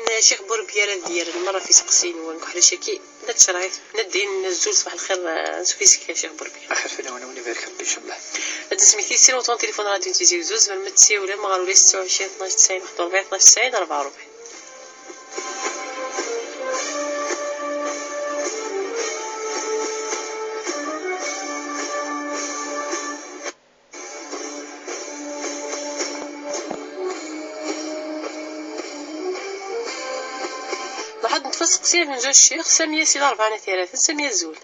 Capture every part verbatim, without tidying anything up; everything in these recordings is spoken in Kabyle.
Ccix Burbiya ara d-yerren merra f iseqsiyen-nwen deg uḥric-agi. Nna tcerɛit, Nadin, Azul, ṣbaḥ lxir, eh, nsuk isek a Ccix Burbiya. Axir fell-awen, a wen-ibarek Ṛebbi, incallah. Ad d-nesmekti s numéro n téléphone n Radio Tizi Uzzu, tzemrem ad tessiwlem ɣer ula setta u ɛecrin, tnac tesɛin, waḥed u rebɛin, tesɛin, rebɛa u rebɛin. Nruḥ ad neṭṭef aseqsi amenzu a ccix, Samiya si Larebɛa n At Yiraten. Samiya, azul.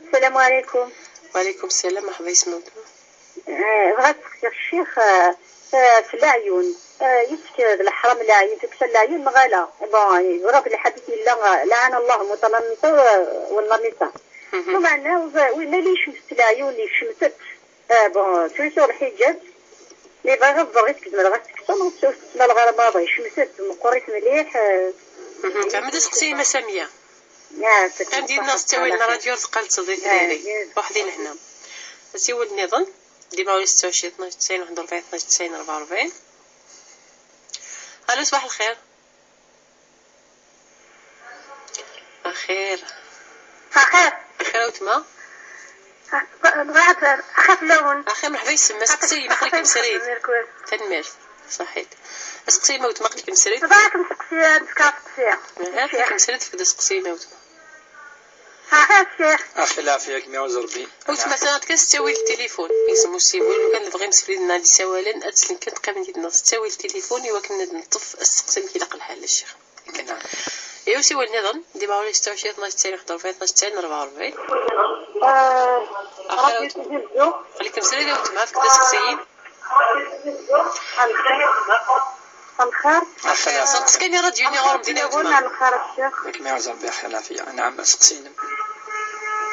Ssalamu ɛlikum. Wa ɛlikum ssalam, merḥba yis-m a weltma. Eh, bɣiɣ ad seqsiɣ ccix, eh, eh, f leɛyun. Eh, yessefk d leḥram leɛyun, tukksa n leɛyun neɣ ala? Bon, ẓriɣ lḥadit yella, eh, lɛana Allahu muṭallamita, eh, wallamita. Mhm. Lameɛna, eh, win ma yecmet leɛyun, yecmet-t. Ah, bon, tura tuɣ lḥiǧab. Mi bɣiɣ ad ẓreɣ i s-gezmeɣ ad s-kkseɣ, ur s-, ur s-ttnaleɣ ara maḍi. Cemset, meqqrit mliḥ, ah. Mhm, tɛemmed aseqsi i Massa Mia. Ah, am d-yenna s ttawil n ṛṛadyu ur teqqal d tẓidt diri. Ah, yes. Ruḥ di lehna. Asiwel nniḍen, dima ur yessettawci tnac tesɛin waḥed u rebɛin tnac tesɛin rebɛa u rebɛin. Allo, ṣbaḥ lxir. Axir. Axir. Axir a weltma. Bɣiɣ ad, axir fell-awen. Axir, merḥba yis-m, aseqsi, aql-ikem srid. Tanemmirt. Ṣaḥit. Aseqsi ma weltma, aql-ikem srid. Bɣiɣ ad kem-seqsi, ad d-fkeɣ aseqsi. Aha, aql-ikem srid, fek-d aseqsi ma weltma. Axir ccix. Axir lɛafya, kem iɛuz Rebbi. Weltma, atan kan s ttawil n tilifun. Yegzem usiwel, lukan tebɣim srid-nni ad d-isawalen, ad teslen kan teqqimen yid-neɣ s ttawil n tilifun, i wakken ad neṭṭef aseqsi amek ilaq lḥal, a ccix. Iwsiwel nniḍen, dima ula setta u ɛecrin, tnac tesɛin, waḥed u rebɛin, tnac tesɛin, rebɛa u rebɛin. Axir a weltma. Aql-ikem srid a weltma, fek-d aseqsi-im. Amxir. Axir. Seqsi kan i ṛṛadyu-nni ɣur-m dinna a weltma. Amxir a ccix. Kem iɛuz Rebbi, axir lɛafya. Anɛam, aseqsi-inem.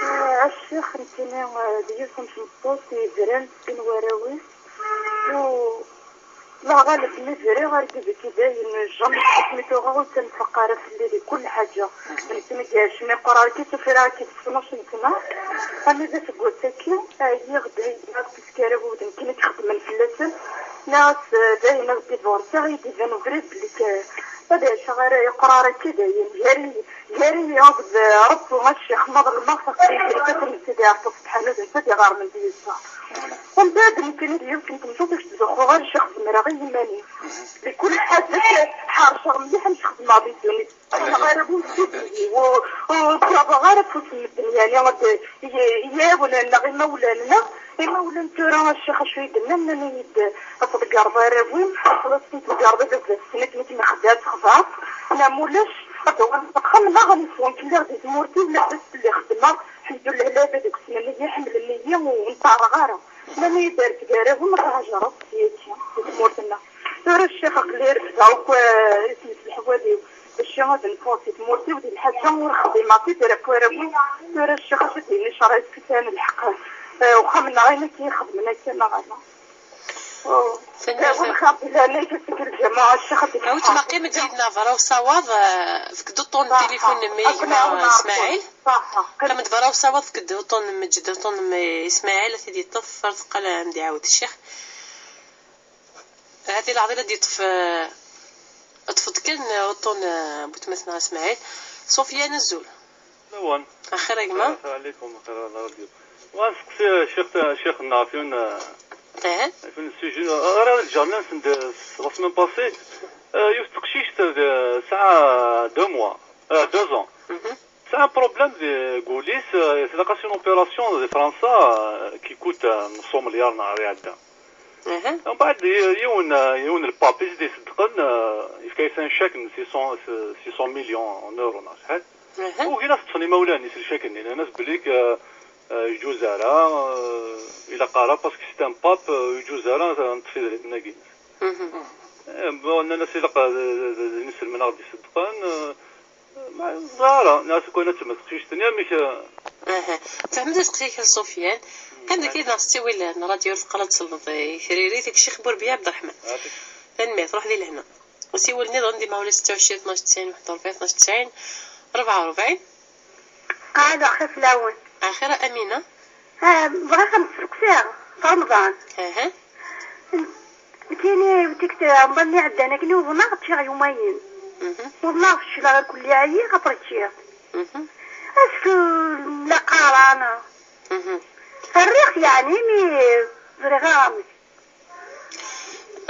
Eh, a ccix, nekkini, eh, d yiwet n tmeṭṭut yebran sin warraw-is. U Laɣaleb mi briɣ argaz-agi dayen, jamais mi tuɣeɣ ur ttenfaq ara fell-i di kul ḥaǧa. Nekkini deg acimi qqreɣ-k-id, ufriɣ-k-id s tnac n ssna. Armi d aseggas-agi, ɛyiɣ dayen, ur teskaraw wudem kan i ixeddmen fell-asen. Nniɣ-as, eh, dayen ad divorsiɣ, i d-iban ubrid belli k-, ad ɛiceɣ ara iqrar-agi dayen. Gar-i, gar-i akked Ṛebbi, a ccix, ma ḍelmeɣ, taqsimt n Sidi Ɛerfa Sebḥanu d netta i d-iɣermen di yesseɣ. Umbeɛd, nekkini d yiwet n temcumt ur ttzuxxuɣ ara, ccix, zemreɣ i yiman-iw. Di kul ḥaǧa, ḥerceɣ mliḥ amek xedmeɣ di ddunit. Ur ttxemmimeɣ ara bu sidi-iw, ur, ur ttṛabaɣ ara afus n medden, yeɛni, ad, i, i yiɛiwen-nneɣ, imawlan-nneɣ, imawlan tura, a ccix, acu i d-nnan, nnan-iyi-d, ad tḍeggreḍ arraw-im, xlaṣ, mi tḍeggreḍ baba-tsen, akken i kem-ixeddeɛ ad txedɛeḍ, neɣ ma ulac, ad d-uɣaleḍ s axxam, neɣ ad neswenk, lliɣ di tmurt-iw, labas belli xeddmeɣ, ḥemdullah, lɛibad akk ssnen-iyi, ḥemmlen-iyi, ur nṭerreɣ ara. Nnan-iyi-d ar tgara-wen, ṛajaɣ-d syagi, di tmurt-nneɣ. Tura ccix aql-i refdeɣ akk, eh, isem-is leḥwal-iw. Bac ad nfuɣ si tmurt-iw di lḥaǧa ur xdimeɣ tidra n warraw-iw. Tura ccix acu d-yenna ccṛeɛ, yessefk ad nesɛu lḥeqq. Eh, uxxam-nneɣ ayen akka i xedmen akka neɣ ala. Oh. Tanemmirt. Wi xab lana i tefk lǧamuɛ ccix ad d-. Awit ma qqim-d yid-neɣ berra usawaḍ, eh, fek-d uṭṭun n tilifun n mmi gma Ismaɛil. Qqim-d berra usawaḍ, fek-d uṭṭun n Meǧǧed, uṭṭun n mmi Ismaɛil, ad t-id-yeṭṭef, ar teqqal ad am-d-iɛawed ccix. Ahat i leɛḍil ad d-yeṭṭef, eh, ṭṭef-d kan, eh, uṭṭun, eh, n butma-tneɣ Ismaɛil. Ṣufyan, azul. Lawan. Axir a gma? Axir ɛlikum, axir ɛla Ṛebbi. Wa nseqsi, eh, ccix, ccix-nneɣ ɣef yiwen, eh, aha, ɣef yiwen n sujet, eh, ara d-ǧǧeɣ nnan-sen la semaine passée, eh, yiwet teqcict, eh, tesɛa deux mois, eh, deux ans. Mhm. Tesɛa problème deg wul-is, eh, tlaq-as une opération di Fransa, eh, qui coûte, eh, nṣu melyaṛ neɣ ara iɛedda. Aha. Mbeɛd, y-, yiwen, eh, yiwen n lpap i s-d-iṣeddqen, eh, yefka-as un chèque n six cents, six cents millions en euros neɣ acḥal. Aha. Ugin ad s-ṭṭfen imawlan-is lchèque-nni, nnan-as belli, eh, eh, yeǧǧuz ara, eh, ilaq ara, parce que c'est un pape, eh, yeǧǧuz ara ad neṭṭef idrimen-agi-ines. Mhm. Eh, bon, nnan-as ilaq, eh, d, d, d, d inselmen ara ɣ-d-iṣeddqen, eh, Ma ẓriɣ ara, nniɣ-as akk ayen ad temmet teqcict-nni, amek, eh? Aha. Tfehmeḍ aseqsi-k a Sufyan? Qqim dagi neɣ s ttawil n ṛṛadyu, ur teqqar ad tesleḍ i tririt, ak Ccix Burbiya Ɛebderreḥman. Ɛafak. Tanemmirt, ruḥ di lehna. Asiwel nniḍen di ma ulac setta u ɛecrin, tnac tesɛin, waḥed u rebɛin, tnac tesɛin, rebɛa u rebɛin. Qɛed axir fell-awen. Axir a Amina. Ah, bɣiɣ ad m-steqsiɣ, f Remḍan. Aha. Nekkini, iwet-ik Remḍan-nni iɛeddan akken i uḍneɣ, ččiɣ yumayen. Mhm. Walaɣ fecleɣ irkelli ɛyiɣ, après ččiɣ. Mhm. Est-ce que la qqaren? Mhm. Rriɣ-t yeɛni, mi ẓriɣ ara amek.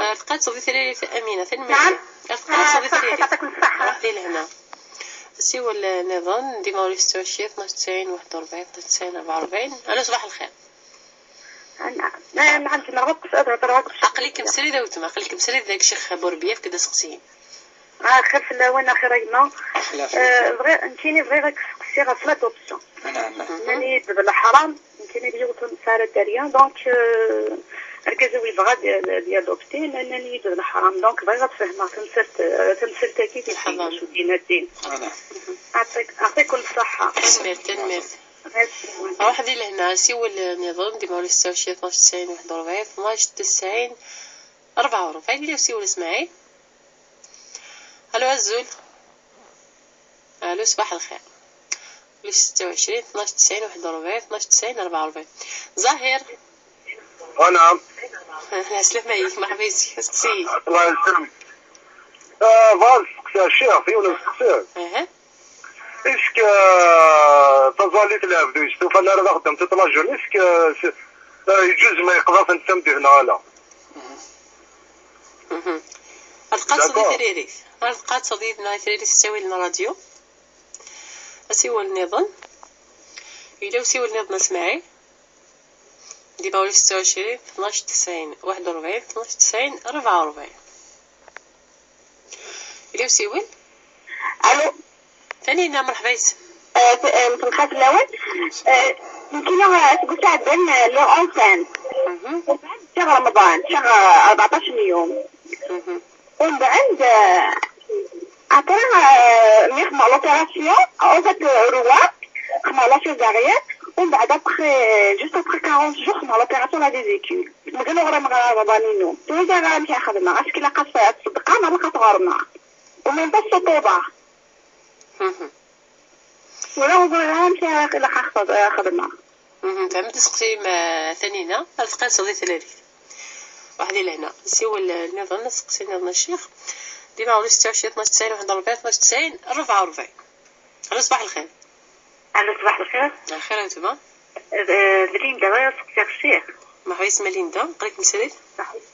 Ar teqqaseḍ di tririt a Amina, tanemmirt. Naɛam. Ar teqqaseḍ di tririt. Ṣaḥit, yɛṭikum ṣṣaḥa. Ruḥ di lehna. Siwel niḍen, dima ur yessew cci, tnac tesɛin, waḥed u rebɛin, tnac tesɛin, rebɛa u rebɛin. Alo, ṣbaḥ lxir. Naɛam, naɛam, zemreɣ ad hedreɣ akk. Aql-ikem srid a wetma, aql-ikem srid deg Ccix Burbiya, efk-d aseqsi. Ah, xir fell-awen, axir a gma. Axir fell-awen. Euh, bɣiɣ, nekkini bɣiɣ ad k-steqsiɣ ɣef l'adoption. Nnan-iyi-d d leḥram, nekkini d yiwet ur nesɛi ara dderya, donc, euh, argaz-iw yebɣa ad, ad, ad yadopti, nnan-iyi-d d leḥram, donc bɣiɣ ad fehmeɣ tamsalt, euh, tamsalt-agi di ddin, acu ddin a ddin. Ɛṭik-, ɛṭikum ṣṣaḥa. Tanemmirt, tanemmirt. Merci. Ruḥ di lehna, siwel niḍen, dima ur yessew cci, tnac tesɛin, waḥed u rebɛin, tnac tesɛin, rebɛa u rebɛin, yella usiwel a Smaɛil. Alo, azul. Alo, ṣbaḥ lxir. Ulac setta u ɛecrin, tnac tesɛin, waḥed u rebɛin, tnac tesɛin, rebɛa u rebɛin. Zahir. Anɛam. Ɛeslama-yik, merḥba yis-k, asteqsi-yi. Allah yeslam. Ah, bɣiɣ ad steqsiɣ ccix, yiwen n usteqsi. Aha. Est-ce que, ah, taẓallit lɛebd ur yestufa ara d axeddam toute la journée, est-ce que, ah, yeǧuz ma yeqḍa-tent tameddit neɣ ala? Mhm. Ar teqqaseḍ i tririt. Ar teqqaseḍ yid-neɣ i tririt s ttawil n ṛṛadyu. Asiwel nniḍen. Yella usiwel nniḍen a Smaɛil. Dima ulac setta u ɛecrin, tnac tesɛin, waḥed u rebɛin, tnac tesɛin, rebɛa u rebɛin. Yella usiwel? Alo. Taninna, merḥba yis-m. Eh, t-, eh, mselxir fell-awen. Eh, nekkini, eh, aseggas iɛeddan, eh, lliɣ enceinte. Mhm. Umbeɛd ččiɣ Remḍan, ččiɣ, eh, rbeɛṭac n yum. Mhm. Umbeɛd, eh, après, eh, mi xedmeɣ l'opération, en fait, eh, rewwaɣ, xedmeɣ la césarienne, umbeɛd après, juste après quarante jours, xedmeɣ l'opération la vésicule. Mazal ur ɣrimeɣ ara Remḍan-inu. Tura ur ẓriɣ ara amek ara xedmeɣ. Est-ce que ilaq ad, ad ṣeddqeɣ neɣ ad t-ɣermeɣ? Ou même pas ssuṭuḍeɣ. Mhm. Wala ur ẓriɣ ara amek ara ilaq ad xed-, ad xedmeɣ. Mhm, fehmet aseqsi-m, eh, Tanina, ar teqqaseḍ i tririt. Waḥed i lehna. Siwel, eh, nniḍen, aseqsi nniḍen a ccix. Dima ɣur-i setta u ɛecrin, tnac tesɛin, waḥed u rebɛin, tnac tesɛin, rebɛa u rebɛin. Alo, ṣbaḥ lxir. Alo, ṣbaḥ lxir. Lxir a wetma. Eh, d Linda, bɣiɣ ad seqsiɣ ccix. Merḥba yis-m a Linda, aql-ikem srid? Ṣaḥit.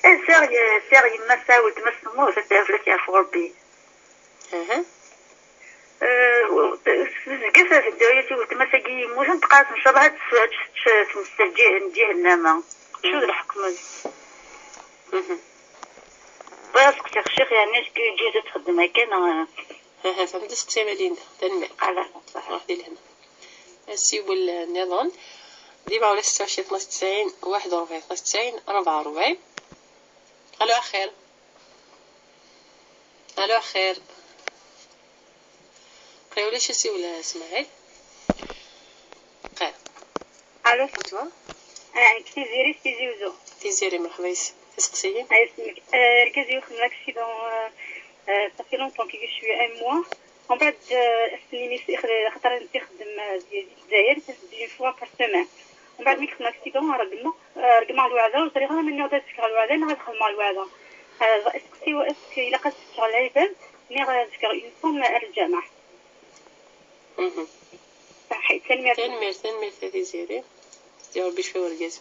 Eh, sɛiɣ, sɛiɣ yemma tesɛa weltma-s temmut, ad terfed ad tt-yeɛfu Rebbi. Aha. Eh, tezga tbeddu-yas i weltma-s-agi yemmuten, teqqar-as, ncallah ad tt-, ad tt-tečč tmes n ǧih-, n ǧihennama. Acu d lḥekm-is? Mhm. Bɣiɣ ad seqsiɣ ccix, yeɛni, acu yeǧǧiz ad txeddem akka, neɣ? Aha, fehmet aseqsi a Linda. Tanemmirt. Ala, ṣaḥit. Ruḥ di lehna. Asiwel nniḍen. Dima ɣur-i setta u ɛecrin, tnac tesɛin, waḥed u rebɛin, tnac tesɛin, rebɛa u rebɛin. Alo, axir. Alo, axir. Qrib ulac asiwel a Smaɛil. Qrib. Alo. Wetma? Ah, nekk Tiziri si Tizi Uzzu. Tiziri, merḥba yis-k. Isteqsiyen? Ah, yesmek. Ah, argaz-iw xedmen l'accident, ah, ah, ça fait longtemps que je suis un mois. Umbeɛd, ah, ass-nni mi s-, ixd-, axaṭer netta ixeddem, ah, di, di Lezzayer, une fois par semaine. Umbeɛd mi yexdem l'accident, regmeɣ, ah, regmeɣ lweɛda, ur ẓriɣ ara ma nniɣ-d ad fkeɣ lweɛda neɣ ad xedmeɣ lweɛda. Ah, asteqsi-w, est-ce que ilaq ad fkeɣ lɛibad, neɣ ad fkeɣ une somme ar lǧameɛ? Mhm. Ṣaḥit, tanemmirt. Tanemmirt, tanemmirt a Tiziri. Ya Rebbi yecfi wergaz.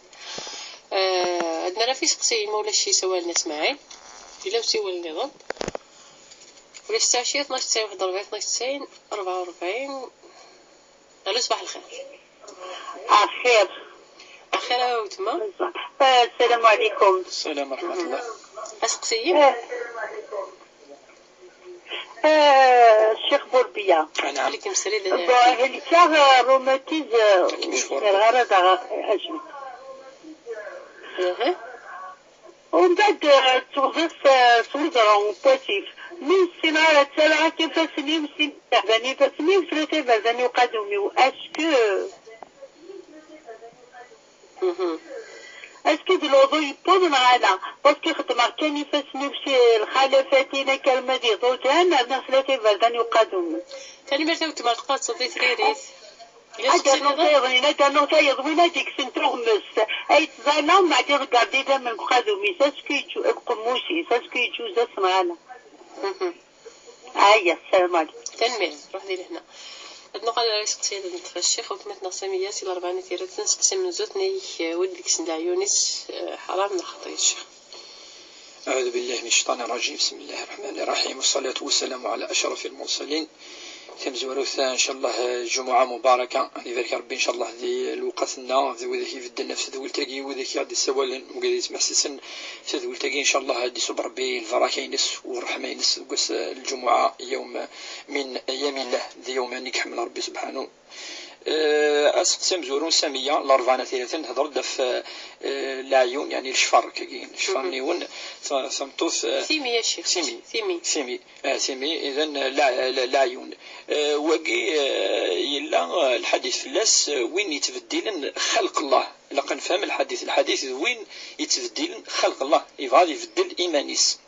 Eh, ad nerr ɣef iseqsiyen ma ulac isawalen a Smaɛil. Yella usiwel nniḍen. Ulac setta u ɛecrin, tnac tesɛin, waḥed u rebɛin, tnac tesɛin, rebɛa u rebɛin. Alo, ṣbaḥ lxir. Axir. Axir a wetma. Eh, السلام عليكم. السلام ورحمة الله. Aseqsi-yim? Eh. Eh, Ccix Burbiya. Anɛam. Aql-ikem srid. Bon, helkeɣ, eh, rhumatisme, eh, ur zmireɣ ara ad aɣeɣ ajjud. Aha. Umbeɛd, eh, ttwexḍiɣ s, eh, s weẓru n wasif. Mi ssineɣ ara ttarraɣ akk ifassen-iw, sin iberdan ifassen-iw, tlata iberdan i uqadum-iw. Est-ce que Mhm. Est-ce que d luḍu yewweḍ neɣ ala? Parce que xeddmeɣ kan ifassen-iw s lxalafatin akka arma d iḍudan, rniɣ tlata iberdan i uqadum. Tanemmirt a wetma, teqqaseḍ di tririt. Ad d-rnuɣ tayeḍ-nni, ad d-rnuɣ tayeḍ, win ad d-ikksen tuɣmest, ay ttẓalla, mbeɛd iḍegger-d idammen deg uqadum-is, est-ce que yeǧu-, deg uqemmuc-is, est-ce que yeǧǧuz-as neɣ ala? Mhm. Aya, sslam ɛlikum. Tanemmirt, ruḥ di lehna. Ad nuɣal ar iseqsiyen ad neṭṭef ccix, weltma-tneɣ Samiya, si Larebɛa n At Yiraten, aseqsi amenzu, tenna-yak, eh, wid d-ikksen leɛyun-is, eh, ḥaram neɣ xaṭi, ccix? أعوذ بالله من الشيطان الرجيم. بسم الله الرحمن الرحيم. والصلاة والسلام على أشرف المرسلين. Tamezwarut, إن شاء الله, جمعة مباركة. Ad ibarek Ṛebbi, إن شاء الله, di lewqat-nneɣ, d wid i ibedden ɣef tedwilt-agi, wid i aɣ-d-issawalen, wid i yettmeḥsisen s tedwilt-agi, إن شاء الله, ad isubb Ṛebbi lbaraka-ines u ṛṛeḥma-ines deg wass n lǧumuɛa, يوم من أيام الله, d yawman i iḥemmel Ṛebbi subḥanu. Eh, aseqsi amezwaru n Samiya, Larebɛa n At Yiraten, tehder-d ɣef, eh, leɛyun, yeɛni lecfar, akkagi, lecfar n yiwen, ta-, tameṭṭut, eh, Timi, a ccix. Timi. Timi. Timi. Eh, timi, idan, eh, la-, la-, leɛyun. Eh, wagi, eh, yella, eh, lḥadit fell-as, eh, win yettbeddilen xalq Allah. Ilaq ad nefhem lḥadit. Lḥadit d win yettbeddilen xalq Allah. Yebɣa ad ibeddel iman-is.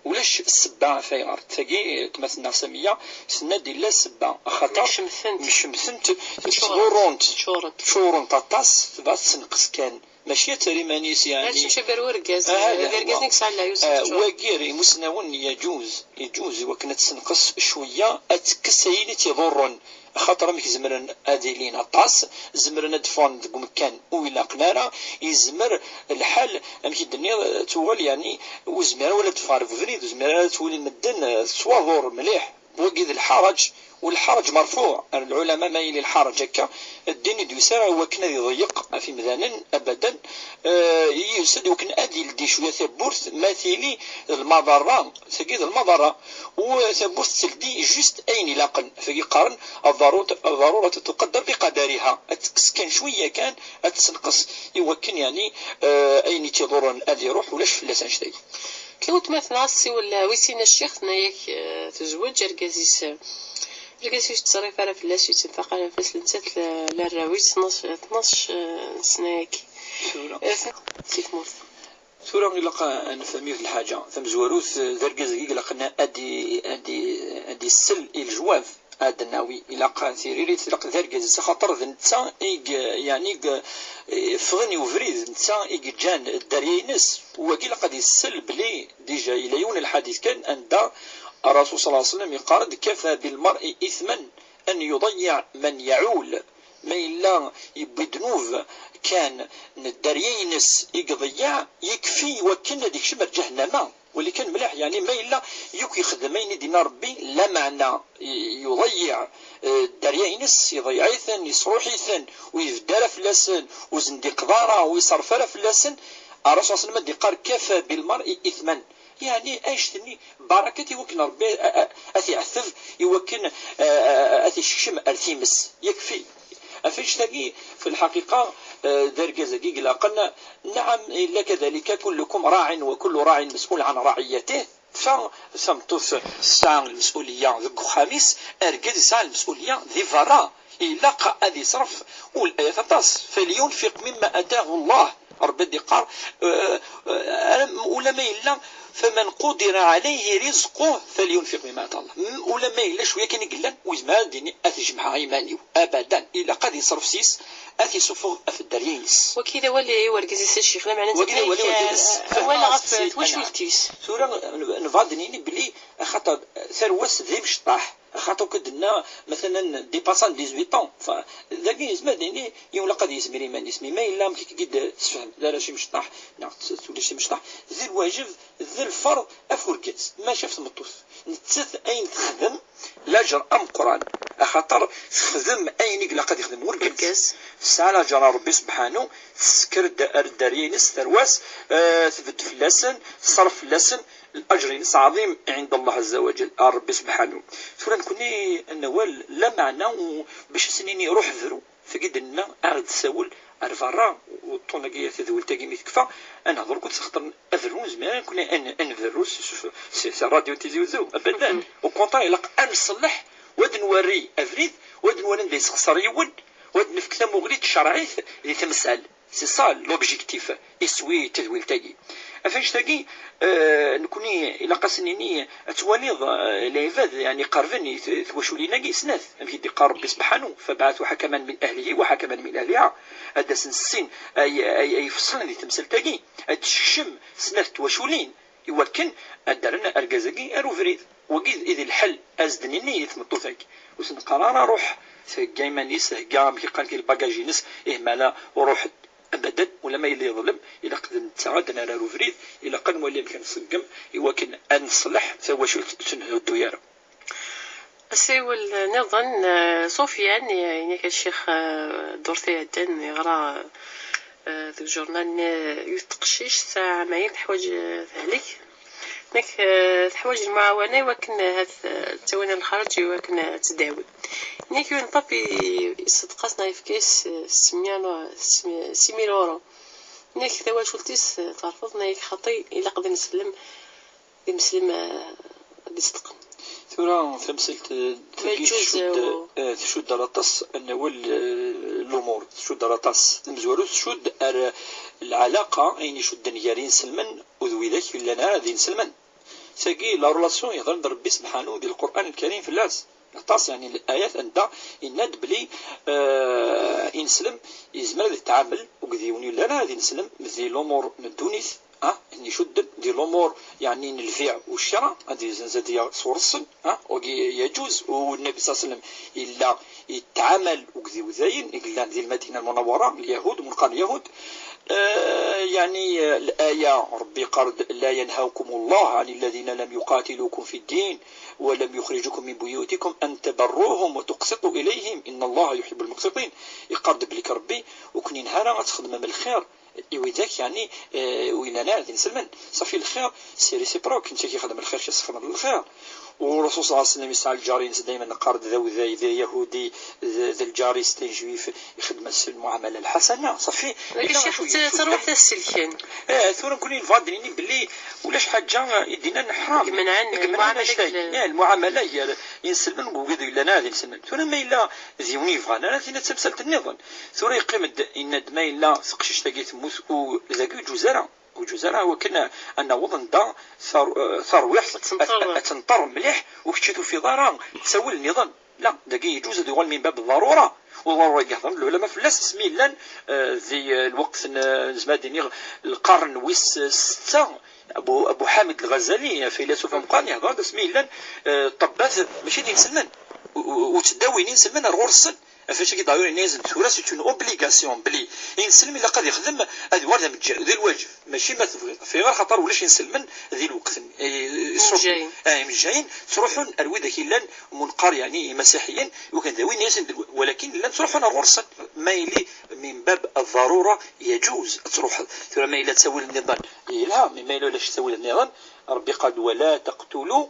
Ulac ssebba ɣef ayɣer. Tagi, weltma-tneɣ Samiya, tenna-d yella ssebba. Axaṭer Mecmtent. Mecmtent, ttḍurrunt. Ččurent. Ččurent aṭas, tebɣa tessenqes kan. Mačči ad terr iman-is, yeɛni. Ad temcabi ar urgaz. Ah, D argaz wa- i yesɛan leɛyub s Ah, teččur. Wagi, imusnawen, yeǧuz, yeǧuz i wakken ad tessenqes cwiya, ad tekkes ayen i tt-iḍurren. Axaṭer amek zemren ad ilin aṭas, zemren ad d-ffɣen deg umkan ur ilaqen ara, yezmer lḥal, amek i d-tenniḍ, tuɣal, yeɛni, ur zmir ara ad d-teffeɣ ɣer ubrid, ur zmir ara ad twali medden, eh, tettwaḍur mliḥ. Wagi d lḥareǧ, u lḥareǧ merfuɛ. Ar lɛulama, ma yili lḥareǧ akka, ddin i d-yusa i wakken ad iḍeyyeq ɣef imdanen, abadan. Eh, yusa-d i wakken ad ildi cwiya tawwurt, ma tili d lmaḍerra, tagi d lmaḍerra. U tawwurt teldi juste ayen ilaqen. Tagi qqaren, الضرورة، الضرورة تقدر بقدرها. Ad tekkes kan cwiya kan, ad tessenqes i wakken, yeɛni, eh, ayen i tt-iḍurren ad iruḥ, ulac fell-as annect-agi. Kan weltma-tneɣ ad tessiwel wi sin a ccix, tenna-yak, eh, tezweǧ argaz-is, eh, argaz-is ur yettṣerrif ara fell-as, ur yettenfaq ara fell-as, nettat la, la rraw-is tnac, tnac, eh, sna-agi. Tura. Eh, si tmurt. Tura ilaq ad nefhem yiwet n lḥaǧa tamezwarut, eh, d argaz-agi ilaq ad i-, ad i-, ad issel i lejwab. Ad d-nawi, ilaq tiririt, ilaq d argaz-is, axaṭer d netta i g-, yeɛni i g-, ffɣen i ubrid, d netta i yeǧǧan dderya-ines. Wagi ilaq ad issel belli déjà yella yiwen n lḥadit kan anda Ṛṛasul صلى الله عليه وسلم yeqqar-d: كفى بالمرء إثما أن يضيع من يعول. Ma yella yewwi ddnub kan n dderya-ines i iḍeyyeɛ, yekfi i wakken ad ikcem ar ǧahennama. Wali kan mliḥ, yeɛni ma yella yakk yexdem ayen i d-yenna Ṛebbi, lameɛna i-, yuḍeyyeɛ, eh, dderya-ines, iḍeyyeɛ-iten, yesṛuḥ-iten, ur ibedd ara fell-asen, ur zendiqeḍ ara, ur iṣerref ara fell-asen, Ṛṛasul صلى الله عليه وسلم ad d-iqqar: كفى بالمرء إثما. Yeɛni, annect-nni barakat i wakken Ṛebbi a, a, a t-iɛetteb, i wakken, a, a, a t-isekcem ar times. Yakfi. Ɣef annect-agi, fi lḥaqiqa, eh, d argaz-agi i ilaqen. نعم، إلا كذلك كلكم راع وكل راع مسؤول عن رعيته. Fa tameṭṭut tesɛa lmesuliyya deg uxxam-is, argaz yesɛa lmesuliyya di berra. Ilaq ad iṣref ul-, ayat aṭas. فلينفق مما آتاه الله. Ṛebbi ad d-iqqar, eh, eh, ula ma yella, فمن قدر عليه رزقه فلينفق مما آتاه الله. M-, ula ma yella cwiya kan i yellan, ur yezmir ad d-yini: "Ad t-jemɛeɣ i iman-iw." Abadan, ilaq ad iṣref s-is, ad t-isuffeɣ ɣef dderya-ines. Wagi d awal i urgaz-is a ccix, lameɛna wagi d awal i urgaz-is. Awal ɣef twacult-is. Tura, n-, nebɣa ad d-nini belli, axaṭer tarwa-s d imecṭaḥ. Axaṭer akk d-nenna, matalan, dépassan dix-huit ans. Fa, dagi yezmer ad d-yini, yiwen ilaq ad yezmir iman-is. Mi ma yella amek akka i d-tessefhem, d arrac imecṭaḥ, neɣ d tullict imecṭaḥ, d lwajeb, d lferḍ ɣef urgaz, maca ɣef tmeṭṭut. Nettat ayen texdem, laǧer ameqqran. Axaṭer texdem ayen i ilaq ad yexdem urgaz. Urgaz. Tesɛa laǧer n Ṛebbi subḥanu, tessker-d ar dderya-ines, tarwa-s, eh, tbedd fell-asen, teṣref fell-asen, laǧer-ines ɛḍim ɛinda Allah ɛezza wa ǧel, ar Ṛebbi subḥanu. Tura nekni ad nawal lameɛna u-, bac ad s-nini ruḥ bru, tagi d-nenna ad aɣ-d-tsawel ar berra, u ṭṭun-agi, tadwilt-agi mi tekfa, ad nehḍer akked-s, axaṭer aberru nezmer ad nekni ad n-, ad nberru s, s, s, s ṛṛadyu n Tizi Uzzu, abadan. Mhm. Au contraire, ilaq ad nṣelleḥ, u ad nwerri abrid, u ad nwali anda yessexṣer yiwen, u ad nefk tamuɣli n tcerɛit di temsal. C'est ça l'objectif, iswi n tadwilt-agi. Ɣef annect-agi, eh, nekni ilaq ad s-nini, ad twaliḍ, eh, lɛibad, yeɛni, qerben i t-, twaculin-agi, snat, amek i d-iqqar Ṛebbi subḥanu: "فابعثوا حكما من أهله وحكما من أهلها." Ad d-asen sin ay, ay, ay ifeṣlen di temsalt-agi, ad d-sekcem snat twaculin. Iwakken ad d-rren argaz-agi ar ubrid. Wagi i d lḥel, ad s-d-nini i tmeṭṭut-agi. Ur s-neqqar ara ruḥ, thegga iman-is, thegga amek i qqaren lbagaj-ines, ih mala ruḥ-d. Abadan, ulamma yella yeḍlem, ilaq d netta ad d-nerr ar ubrid, ilaq ad nwali amek ad nṣeggem, iwakken ad neṣleḥ tawacult ur tt-nhuddu ara. Asiwel nniḍen, eh, Sufyan, eh, yenna-k a ccix, eh, ddurt iɛeddan, yeɣra, eh, deg ujurnal-nni, eh, yiwet teqcict tesɛa ɛamayen teḥwaǧ, eh, tehlek. Nek, eh, teḥwaǧ lmuɛawana iwakken, eh, ad, eh, ttawin lxerǧ iwakken, eh, ad tdawi. Nek yiwen pap i-, iṣeddeq-as neɣ yefka-as, eh, setmya, setmya, six mille euros. Nek tawacult-is, eh, terfeḍ, nek xaṭi ilaq d ineslem, d ineslem, eh, ad iṣedqen. Tura tamsalt, eh, tagi tcudd, eh, tcudd ar aṭas n wawal, eh, lumuṛ, tcudd ar aṭas. Tamezwarut tcudd ar lɛalaqa, ayen icudden gar yinselmen u d widak yellan ara d inselmen. Tagi, la relation, yehder-d Rebbi Sebḥanu di Lqur'an Lkarim fell-as. Aṭas, yeɛni, layat anda yenna-d belli, eh, ineslem yezmer ad yetɛamel akked yiwen yellan ara d ineslem di lumuṛ n ddunit, ah, ayen icudden di lumuṛ, yeɛni, n lbiɛ u ccra, ad yezzenz ad yaɣ s ureṣṣel, ah, wagi yaǧuz, u Nnabi ṣalla Llahu ɛalayhi wa sallam yella yettɛamal akked iwdayen i yellan di Lmadina Lmunawwara, Lyahud, munqar Lyahud. Eh, yeɛni, eh, laya, Rebbi yeqqar-d: لا ينهاكم الله عن الذين لم يقاتلوكم في الدين ولم يخرجوكم من بيوتكم أن تبروهم وتقسطوا إليهم إن الله يحب المقسطين. Yeqqar-d belli Rebbi ur ken-yenha ara ad txedmem lxir i widak, yeɛni, eh, ur yellan ara d inselmen. Safi lxir, c'est réciproque, netta k-ixdem lxir, k-ixdem lxir. U Rasul ṣalla Llahu ɛalayhi wa sallam yesɛa lǧar-ines daymen neqqar-d d awday, d ayahudi, d, d lǧar-is d ajuif, ixdem-as lmuɛamala lḥasana. Safi. Lakin yella ccix, acu t-, yeccufen. Tarwiḥt ad selken. Eh, tura nekkni nebɣa ad d-nini belli ulac ḥaǧa i d-yennan ḥram. I imenɛen. I imenɛen lmuɛamala anect-a. Gar-, eh, lmuɛamala gar inselmen u wid yellan ara d inselmen. Tura ma yella d yiwen yebɣan ara tina d tamsalt nniḍen. Tura yeqqim-d, yenna-d ma yella teqcict-agi temmut u dagi ur yeǧuz ara. Ur yeǧuz ara, wakken ad naweḍ anda tar-, eh, tarwiḥt ad tenṭer. Ad, ad tenṭer mliḥ, u kečč ur tufiḍ ara ttawil nniḍen. La, dagi yeǧuz ad yuɣal min bab ḍarura. U ḍarura i yehḍren lɛulama fell-as, asmi yellan, eh, di, eh, lweqt n, eh, nezmer ad d-iniɣ lqern wis, eh, setta, Abu, Abu Ḥamid Lɣazali, afilasuf ameqqran, yehḍer-d asmi yellan, eh, ṭṭebbat mačči d inselmen. U, u, u ttdawin inselmen ar ɣur-sen. Ɣef wacagi, d'ailleurs, yenna-yasen tura c'est une obligation belli inselm ilaq ad ixdem, ad yuɣal d ameǧǧaw, d lwaǧeb. Mačči ma tebɣiḍ, ɣef, ɣer xaṭer ulac inselmen di lweqt-nni. Eh, surtout, imejjayen. Ah, imejjayen, ttruḥun ar widak yellan munqar, yeɛni imasiḥiyen, iwakken dawin-yasen-d lwa-, walakin llan ttruḥun ar ɣur-sen. Ma yili min bab ḍarura, yeǧuz ad truḥeḍ. Tura ma yella ttawil nniḍen, yelha, mais ma yella ulac ttawil nniḍen, Rebbi qal: ولا تقتلوا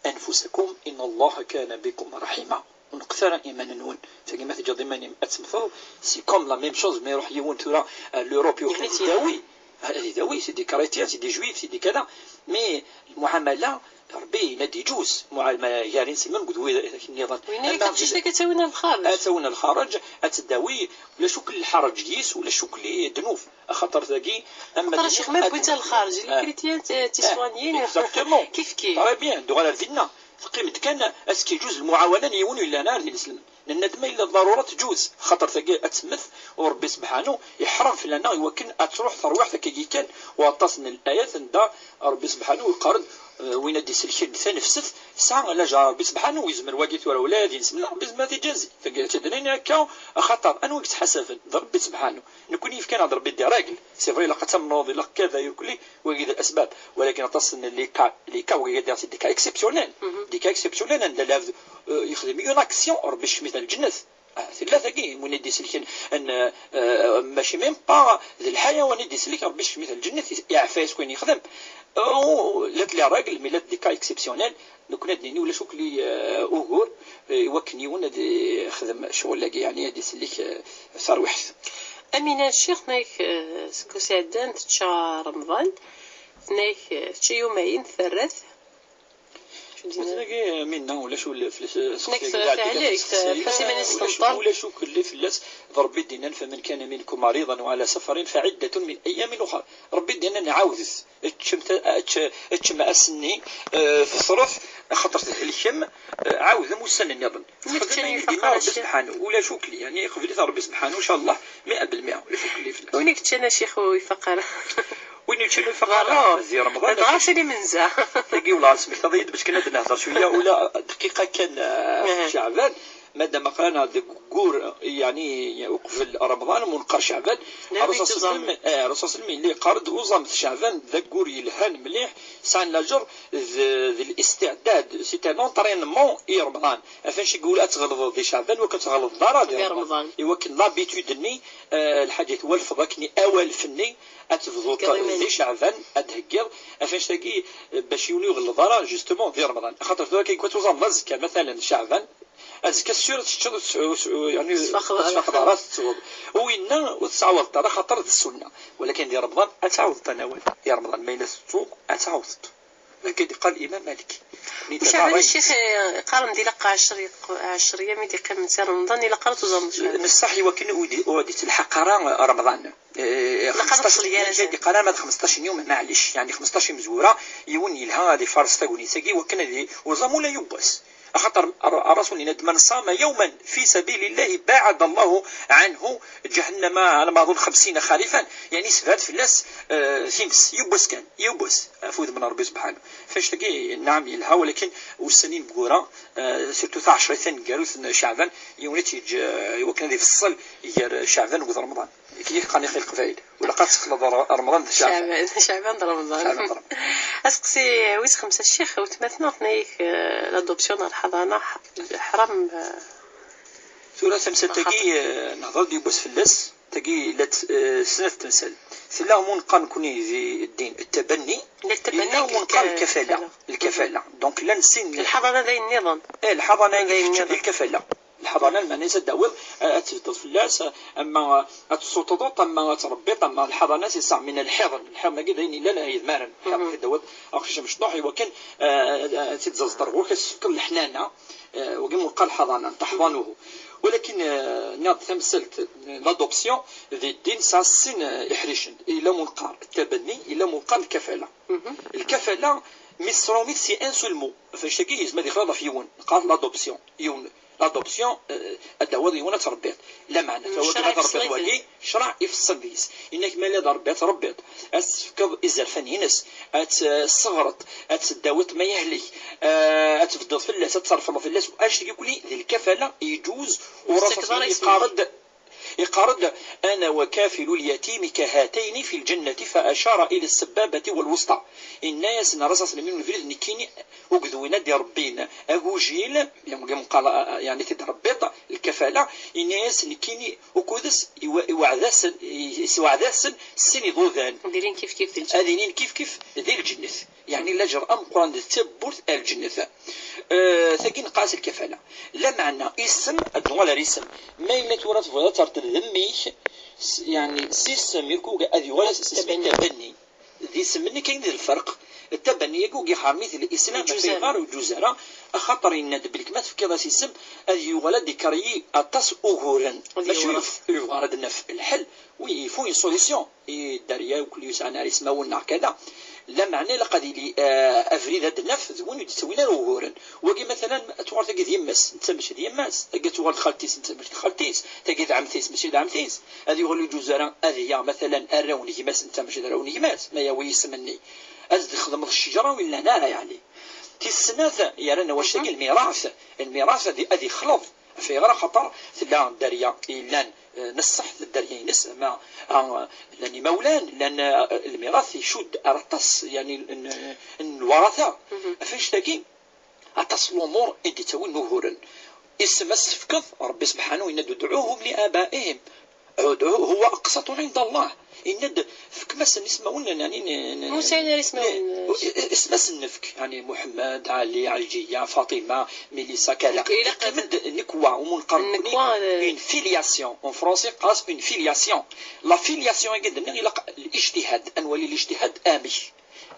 أنفسكم إن الله كان بكم رحيما. Ur neqqet ara iman-nwen. Tagi ma teǧǧiḍ iman-im ad temmteḍ, c'est comme la même chose, ma iruḥ yiwen tura ar l'Europe, iwakken ad idawi. Ad idawi, c'est des chrétiens, c'est des juifs, c'est des kada. Mais lmuɛamala, Rebbi yenna-d yeǧuz, muɛamala gar inselmen akked widak nniḍen. Win akka teqcict akka ad tawin ar lxareǧ. Ad tawin ar lxareǧ, ad teddawi, ulac akk lḥareǧ yis, ulac akk ddnub. Axaṭer tagi, ama xaṭer d-, ccix ma ad-, wwin-tt ar lxareǧ, ah, les chrétiens, eh, eh, tiswanyin, exactement. Kif kif. Très bien, tuɣal ar dinna. Teqqim-d kan, ad s-k-yeǧuz lmuɛawana n yiwen ur yellan ara d ineslem. Nenna-d ma yella d ḍarura teǧuz, axaṭer tagi ad temmet, u Rebbi Sebḥanu iḥram fell-aneɣ iwakken ad truḥ terwiḥt akkagi kan, u aṭas n layat anda Rebbi Sebḥanu yeqqar-d, eh, win ad d-iselken tanefset, tesɛa lajer. Rebbi Sebḥanu yezmer wagi tura ula d ineslem, Rebbi yezmer ad t-iǧazi. Tagi ad tt-id-nini akka, axaṭer anwa i yettḥasaben? D Rebbi Sebḥanu. Nekkni yefkan-aɣ-d Rebbi des règles. C'est vrai, ilaq ad tamneḍ, ilaq kada, irkelli, wagi d asbab. Walakin aṭas n les cas, les cas, wagi d des cas exceptionnels. Mhm. Des cas exceptionnels, anda lɛebd, euh, yexdem une action, Rebbi yecmet ar lǧennet. Ah, tella tagi, win i d-iselken, n, euh, mačči même pas d lḥayawan i d-iselk, Rebbi yecmet ar lǧennet, iɛfa-yas wayen yexdem. Oh, llant les règles, mais llant des cas exceptionnels. Nekkni ad d-nini ulac akk li, eh, ugur, eh, i wakken yiwen ad ixdem ccɣel-agi, yeɛni ad isellek, eh, tarwiḥt. Amina Ccix, tenna-k, eh, seg wass iɛeddan tečča Remḍan, tenna-k, eh, tečča yumayen, terra-t. Acu d-yenna? Tagi, Amina, ulac ul-, fell-as, tenna-k, eh, teɛdil tehlek, teqsessay, tefka-s iman-is ulac, tenṭer. Ulac akk li fell-as, d Rebbi d-yennan: فمن كان منكم مريضا أو على سفر فعدة من أيام أخر. Rebbi d-yennan: ɛawdet. Ččem ta-, čč-, ččem ass-nni, eh, fetret, axaṭer thelkem, eh, ɛawdem ussan nniḍen. Win i yeččan, xdem ayen i d-yenna Rebbi Sebḥanu. Ulac ukli, yeɛni, iqbel-it Rebbi Sebḥanu, ncallah, mi'a bil mi'a, ulac ukli fell-as. Win i yeččan a ccix ur ifaq ara. Win yeččan ur ifaq ara di Remḍan. Dɣa sali menza. Tagi wala smektaḍ-iyi-d bac kan ad nehder cwiya ula dqiqa kan, eh, ɣef Ceɛban. Madam aql-aneɣ deg wur, yeɛni, uqbel Remḍan, mu neqqar Ceɛban. Ṛṛusul sallam, eh, Ṛṛusul sallam yella yeqqar-d uẓamet Ceɛban d aggur yelhan mliḥ, sɛan laǧer d, d الاستعداد, c'est un entraînement i Remḍan. Ɣef annect-agi ula ad tɣelḍeḍ di Ceɛban, ur k-tɣelḍeḍ ara di Remḍan. Iwakken l'habitude-nni, eh, lḥaǧa twalfeḍ akken i awalef-nni, ad tebduḍ di Ceɛban, ad d-heggiḍ, ɣef annect-agi, eh, bac yiwen ur iɣelleḍ ara, justement, di Remḍan. Axaṭer tura kan, kwan tuẓameḍ azekka, matalan, Ceɛban, azekka sûr ad teččeḍ, ur ts-, ur ts-, ur, yeɛni, ur tfaqeḍ ara, ur tettweḍ. Winna ur tettɛawadeḍ ara, axaṭer d ssunna. Walakin di Remḍan, ad tɛawdeḍ, a Nawal. Di Remḍan, ma yella tettuḍ, ad tɛawdeḍ. Akka i d-yeqqar Imam Malik. Ucaɛban, a Ccix, eh, qqaren-d ilaq ɛecr, ɛecr yam i d-yeqqimen si Remḍan, ilaq ara tuẓameḍ Ceɛban. Nessaḥ i wakken ur d-, ur d-yettelḥaq ara Remḍan. Eh, ilaq ara xemseṭṭac, teṣli gar-asen. Ad yeqqar ama d xemseṭṭac n yum, maɛlic, yeɛni xemseṭṭac imezwura, yiwen yelha ad ifaṛes tagnit-agi, wakken ad i-, uẓam ula yiwwas. Axaṭer ar-, Ṛṛasul yenna-d: من صام يوما في سبيل الله باعد الله عنه جهنم, alama aḍun, خمسين خريفا, yeɛni sebɛed fell-as, eh, times, yiwwas kan, yiwwas, ɣef wudem n Ṛebbi subḥanahu. Ɣef annect-agi, nɛam, yelha, walakin ussan ineggura, eh, surtout taɛecrit taneggarut n Ceɛban, yiwen ad tt-yeǧǧ, eh, i wakken ad ifeṣṣel gar Ceɛban akked Remḍan. Akken i qqaren i Leqbayel. Ur ilaq ad texleḍ Re-, Remḍan d Ceɛban. Ceɛban, Ceɛban d Remḍan. Ceɛban d Remḍan. Aseqsi wis xemsa, a Ccix, weltma-tneɣ tenna-yak, eh, l'adoption neɣ lḥaḍana ḥ-, ḥram, eh, Tura tamsalt-agi, eh, nehḍer-d yiwwas fell-as, tagi la t-, eh, snat temsal. Tella mu neqqar nekni di ddin التبني, la التبني, yella mu neqqar الك-, الكفالة. الكفالة. Donc, llan sin. Lḥaḍana d ayen nniḍen. Eh, lḥaḍana d ayen nniḍen. Lḥaḍana, lmeɛna-s ad d-tawiḍ, eh, ad tbeddeḍ fell-as, eh, ama ad tessuṭṭḍeḍ, ama ad tṛebbiḍ, ama lḥaḍana, c'est ça, من الحضن. Lḥiḍn-agi d ayen yellan, eh, yedmaren. Lḥiḍn, ad d-tawiḍ aqcic amecṭuḥ, i wakken, eh, eh, ad t-id-tẓaẓeḍ ar ɣur-k, ad s-tefkeḍ leḥnana, eh, wagi mu neqqar lḥaḍana n teḥḍanuhu. Walakin, eh, nniɣ-d tamsalt, eh, l'adoption, di ddin tesɛa sin, eh, iḥricen. Yella mu neqqar التبني, yella mu neqqar الكفالة. الكفالة, mi tesrumit, c'est un seul mot. Ɣef annect-agi yezmer ad yexleḍ ɣef yiwen, neqqar l'adoption. Yiwen, l'adoption, eh, ad d-tawiḍ yiwen ad tṛebbiḍ. Lameɛna, tawiḍ ad tṛebbiḍ wagi, ccṛeɛ ifeṣṣel deg-s. Yenna-k ma yella d Ṛebbi ad tṛebbiḍ, ad s-tefkeḍ izerfan-ines, ad tt-tesseɣreḍ, ad tt-tdawiḍ ma yehlek, eh, ad tbeddeḍ fell-as, ad terfleḍ fell-as, annect-agi kulli di lkafala yeǧuz, u Ṛṛasul yeqqar-d, yeqqar-d: أنا وكافل اليتيم كهاتين في الجنة، فأشار إلى السبابة والوسطى. Yenna-yasen Ṛṛasul sallallahu alayhi wa sallam, nekkini akked win ad iṛebbin agujil, yeɛni ad t-id-tṛebbiḍ, lkafala, yenna-yas nekkini ukud-s, iwa-, iweɛɛed-asen, i-, isweɛɛed-asen sin iḍudan. Ad ilin kifkif di lǧennet. Ad ilin kifkif di lǧennet. Yeɛni laǧer ameqqran d tawwurt ar lǧennet. Eh, tagi neqqar-as lkafala. Lameɛna isem, ad nuɣal ar isem. Ma yella tura tebɣiḍ ad terreḍ d mmi-k, s-, yeɛni s isem, yakk ad yuɣal s isem Tabanni. Tabanni. D isem-nni kan i d lferq. Tabanni-agi ur yeḥrem i d lislam, ur yeǧuz ara. Ur yeǧuz ara, axaṭer yenna-d belli ma tefkiḍ-as isem, ad yuɣal ad d-ikeryi aṭas uguren. Ad mačči yuɣal. Ur yebɣi ara ad naf lḥel, oui, il faut une solution. I dderya, ur yesɛan ara ismawen neɣ kada. Lameɛna ilaq ad yili, eh, abrid ad naf d win ur d-yettawin ara uguren. Wagi, matalan, ad tuɣal tagi d yemma-s, netta mačči d yemma-s. Tagi ad tuɣal d xalti-s, netta mačči d xalti-s. Tagi d ɛemti-s, mačči d ɛemti-s. Ad yuɣal ur yeǧuz ara ad yaɣ, matalan, arraw n gma-s, netta mačči d arraw n gma-s, ma yawi isem-nni. Ad d-txedmeḍ ccejra ur yellan ara, yeɛni. Tis snat, yerran awal-agi, lmirat. Lmirat ad, ad yexleḍ. Ɣef ayɣer? Axaṭer tella dderya yellan, eh, n ṣṣeḥ, d dderya-ines, ama, ah, llan imawlan, llan, eh, lmirat icudd ar aṭas, yeɛni, n, n lwarata. Ɣef annect-agi, aṭas n lumuṛ i d-ittawin uguren. Isem ad s-tefkeḍ, Ṛebbi subḥanahu yenna-d: ادعوهم لآبائهم، ادعوه هو أقسط عند الله. Yenna-d: fkem-asen ismawen, yeɛni, n, n, ur sɛin ara ismawen. Isem ad s-nefk, yeɛni, Muḥemmed, Ɛli, Ɛelǧiya, Faṭima, Milisa, kada. Ilaq ad yeqqim-d nnekwa, umi neqqar nekkni, nnekwa, eh, une filiation. En français, qqaren-as une filiation. La filiation-agi d-nniɣ, ilaq lijtihad. Ad nwali lijtihad amek.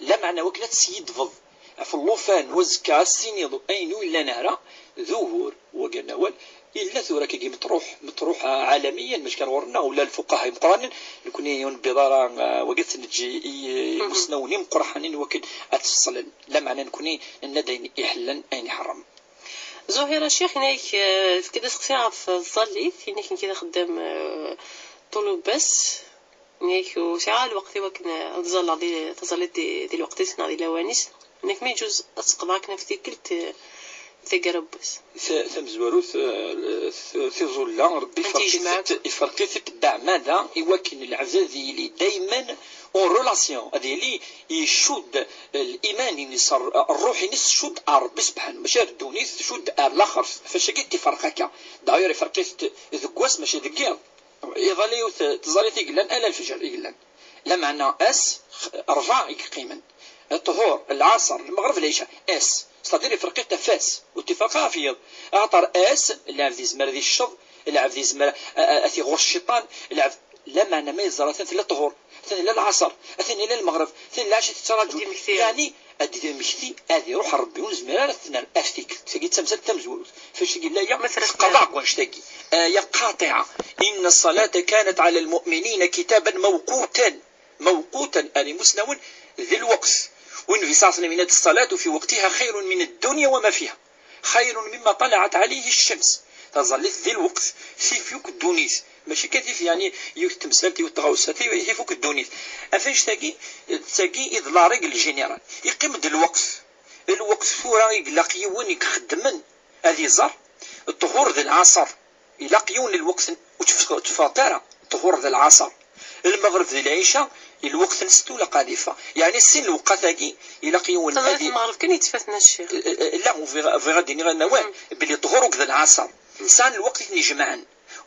Lameɛna, wakken ad teskiddbeḍ ɣef llufan, u azekka ad s-tiniḍ ayen ur yellan ara, d ugur, wagi n awal. Illa tura akkagi meṭruḥ, meṭruḥ, ah, ɛalamiyan, mačči kan ɣur-neɣ, ula lfuqaha imeqqranen, nekni ur newwiḍ ara, ah, wagi ad t-neǧǧ i, i imusnawen imeqqranen wakken ad t-feṣlen. Lameɛna nekni nenna-d ayen iḥellen, ayen iḥeṛṛem. Zuhira Ccix, yenna-yak, eh, tefka-d aseqsi ɣef tẓallit, yenna-yak nekk d axeddam, eh, ṭulubas. Yak ur sɛiɣ ara lweqt i wakken ad ẓalleɣ di taẓallit di, di lweqt-is neɣ di lawan-is. Nekk mi yeǧǧuz ad teqḍeɛ akken ɣef tikkelt, eh, taggara n wass. Ta- tamezwarut, eh, t- tiẓulla, Rebbi ad t-yejmeɛ. Iferq-itent, iferq-itent beɛmada i wakken lɛebd ad yili dayman en relation, ad yili icudd liman-ines, ṛ- ṛṛuḥ-ines tcudd ar Rebbi sebḥanu, mačči ar ddunit tcudd ar laxert. Ɣef wacagi i t-iferq akka. D'ailleurs iferq-itent deg wass mačči deg yiḍ. Iḍal yiwet tẓallit i yellan ala lfeǧer i yellan. Lameɛna ass, ṛebɛa i yeqqimen. Ṭṭhur, lɛaṣer, lmeɣreb, lɛica, ass. C'est-à-dire iferq-it ɣef wass, ur t-iferq ɣef yiḍ. Axaṭer ass, lɛebd yezmer ad icceḍ, lɛebd yezmer a- a- ad t-iɣuc cciṭan, lɛebd, lameɛna ma yeẓra atan tella ṭṭhur, atan yella lɛaṣer, atan yella lmeɣreb, atan yella lɛica tettṛaǧu. Ad d-yemmekti. Yeɛni, ad d-yemmekti, ad iruḥ Rebbi ur nezmir ara ad t-nerr ɣef tikkelt. Tagi d tamsalt tamezwarut. Fac i yella ya, ma tras tqaḍeɛ deg wannect-agi. Aya qatiɛa. إن الصلاة كانت على المؤمنين كتابا موقوتا. موقوتا, ar imusnawen, di lweqt. Win bi saɛsen min الصلاة في وقتها خير من الدنيا وما فيها. خير مما طلعت عليه الشمس. Taẓallit di lweqt, tif yakk ddunit. Mačči kan tif, yeɛni, yiwet temsalt, yiwet tɣawsa, tif, tif yakk ddunit. Ɣef wannect-agi, d tagi i d la règle générale. Yeqqim-d lweqt. Lweqt tura i ilaq yiwen i ixeddmen ad iẓer, ṭṭhur d lɛaṣer. Ilaq yiwen n lweqt ur teffeɣ-, ur teffɣeḍ ara, ṭṭhur d lɛaṣer. Lmeɣreb d lɛica, lweqt-nsen ur ilaq ad iffeɣ. Yeɛni sin lewqat-agi, ilaq yiwen ad i- Lmeɣreb kan yettfaten a ccix. Eh, eh, la, bɣiɣ, bɣiɣ ad d-iniɣ anawal, belli ṭṭhur akked lɛaṣer sɛan lweqt i ten-ijemɛen.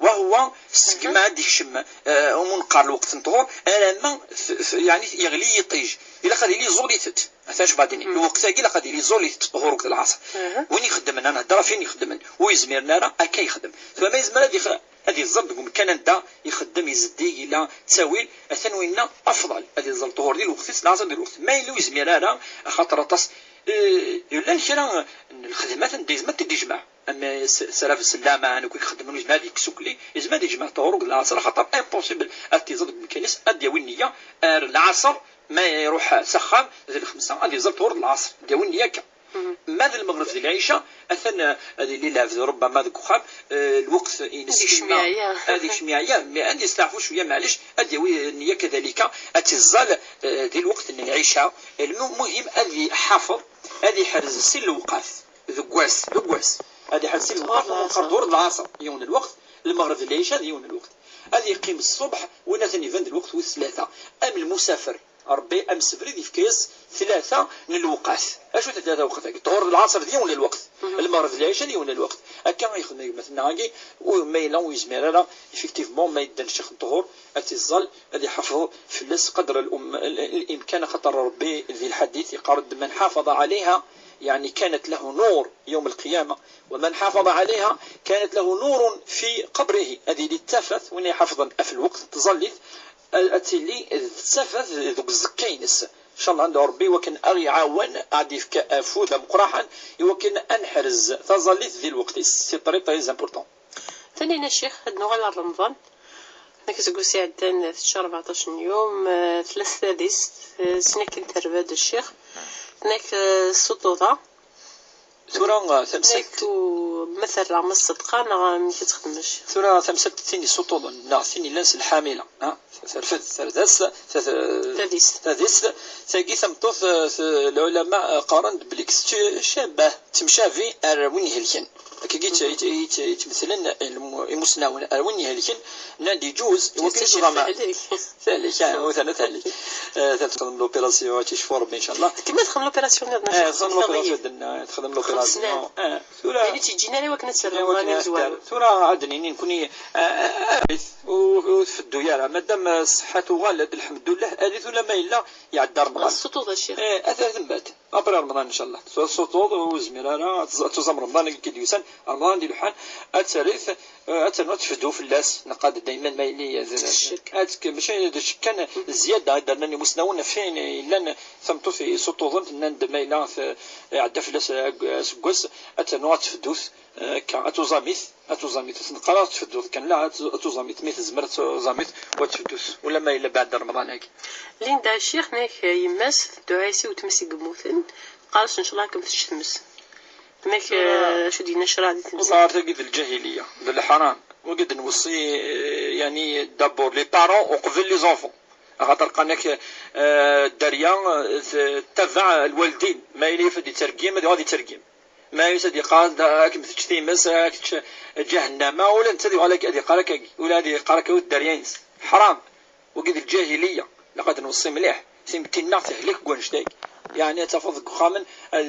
Wa huwa, segma ad d-ikcem, eh, umu neqqar lweqt n ṭṭhur, alamma t- t- yeɛni yeɣli yiṭij. Ilaq ad yili iẓul-itent. Atan cbaḍ-ini. Lweqt-agi ilaq ad yili iẓul-itent ṭṭhur akked lɛaṣer. Win ixeddmen, ad nehder ɣef win ixeddmen. Ur yezmiren ara, akka yexdem. Tura ma yezmer ad ix- ad iẓer deg umkan anda ixeddem, izeddig, ila ttawil, atan winna afḍal. Ad iẓer ṭṭhur di lweqt-is, lɛaṣer di lweqt. Ma yella ur yezmir ara, axaṭer aṭas, eh, llan kra n lxedmat anda yezmer ad t-id-ijmeɛ. Am s- srab s llaman, akk i ixeddmen, ur yezmir ad yekkes ukli, yezmer ad yejmeɛ ṭṭhur akked lɛaṣer, axaṭer impossible ad t-iẓer deg umkan-is, ad d-yawi nniya ar lɛaṣer, ma iruḥ s axxam d lxemsa, ad iẓer ṭṭhur d lɛaṣer, ad d-yawi nniya akka. Ma d lmeɣreb d lɛica, atan, eh, ad yili lɛebd rubbama deg uxxam, eh, lweqt-ines ad yekcem yeɛya. Ad yekcem yeɛya, mais ad yesteɛfu cwiya, maɛlic, ad yawi nniya kadalika, ad t-iẓẓal, eh, di lweqt n lɛica. Lmu-, muhim ad iḥafeḍ, ad iḥrez sin lewqat. Deg wass, deg wass. Ad iḥrez sin lewqat, ṭhur d lɛaṣer. Ṭhur d lɛaṣer, yiwen n lweqt, lmeɣreb d lɛica d yiwen n lweqt. Ad yeqqim ṣṣbeḥ, win atan iban d lweqt wis tlata. Am lmusafer, Ṛebbi amsebrid yefka-yas tlata n lewqat. Acu tlata lewqat-agi? Ṭhur d lɛaṣer d yiwen n lweqt. Lmeɣreb d lɛica d yiwen n lweqt. Akka i yexdem gma-tneɣ-agi, u ma yella ur yezmir ara, effectivement, ma yedda ccix n ṭhur, ad t-iẓẓal, ad iḥafeḍ fell-as qadr al-, al-, al-, الإمكان, axaṭer Ṛebbi di lḥadit yeqqar-d: من حافظ عليها يعني كانت له نور يوم القيامة، ومن حافظ عليها كانت له نور في قبره. Ad yili d tafat, win iḥafḍen ɣef lweqt n tẓallit, ad, ad tili d tafat deg uẓekka-ines. Ncallah, ad ṛebbi wakken ad ɣ-iɛawen, ad d-ifk afud ameqqraḥen i wakken ad neḥrez taẓallit di lweqt-is. C'est très, très important. Tanina ccix, ad nuɣal ar Remḍan. Nekk seg ussi iɛeddan tečča rbeɛṭac n yum, eh, tella s tadist, eh, sin akken terba-d ccix. Nekk, eh, s uṭuḍa. Tura, eh, tamsalt. Nekk u-, ma terra ma ṣṣedqa, neɣ amek ad texdem ccix? Tura tamsalt tin isuṭuḍen, neɣ tin yellan s lḥamila, ha? Terfed, tardast, ta- Tadist. Tadist. Tagi tameṭṭut, eh, t- lɛulama, eh, qqaren-d belli tecabah, temcabi ar win ihelken. Akkagi i tt- i tt- i tt- i ttmetlen ilmu- imusnawen ar win ihelken, nnan-d iǧuz i wakken ad tɣamer. Talik, ah, u tana talik. Eh, ta texdem l'opération, ad ticfu Rebbi, ncallah. Kemma texdem l'opération nniḍen, eh, texdem l'opération d-, eh, texdem l'opération. Eh, tura. Ayen i tt-yeǧǧin ara i wakken ad terr Remḍan amezwaru. Tura ad d-nini nekni, eh, eh, eh, ur, ur tfeddu ara. Madam, eh, ṣṣeḥḥa tuɣal-d, lḥemdullah, alit ulamma yella iɛedda Remḍan. Ad tessuṭṭuḍ a ccix. Eh, ata tembat. Après Remḍan, ncallah. Tessuṭṭuḍ, ur yezmir ara, ad tẓ- ad tuẓam Remḍan, akka i d-yusan, Remḍan d iluḥan, ad territ, eh, ad ternu ad tefdu fell-as, neqqad dayman ma yili, eh, d- Ccek. Ad tek- mačči d ccek kan, zzyada i d-rnan imusnawen ɣef wayen yellan, tameṭṭut isuṭṭuḍen, nnan-d ma yella t- iɛedda fell-as, eh, aseggas, ad ternu ad tefdut, eh, akka, ad tuẓamit. Ad tuẓamit, ur s-neqqar ad tfedduḍ kan, la, ad tu- ad tuẓamit, mi tezmer ad tuẓamit, u ad tfeddut, ulamma yella beɛda Remḍan-agi. Linda, ccix, nek yemma-s tedduɛi-as i wetma-s i yemmuten, teqqar-as: "Ncallah ad kem-tečč tmes." Nek, eh, acu d-yenna ccṛeɛ di temsalt? Ur teqqar tagi d lǧahiliya, d leḥram. Wagi d-nweṣṣi, eh, yani, d'abord les parents uqbel les enfants. Axaṭer qqaren-ak, eh, dderya, eh, t-, tettabaɛ lwaldin. Ma yella yif ad yettergim, ad yuɣal ad yettergim. Ma yif ad yeqqar, "Da, ad kem-tečč times, ad k-tečč ǧahennama", ula netta ad yuɣal ad yeqqar akka, ula ad yeqqar akka i dderya-ines. Ḥram. Wagi d lǧahiliya. Ilaq ad nweṣṣi mliḥ. Timetti-nneɣ tehlek deg wanect-agi. Yeɛni ad tafeḍ deg uxxamen, ad,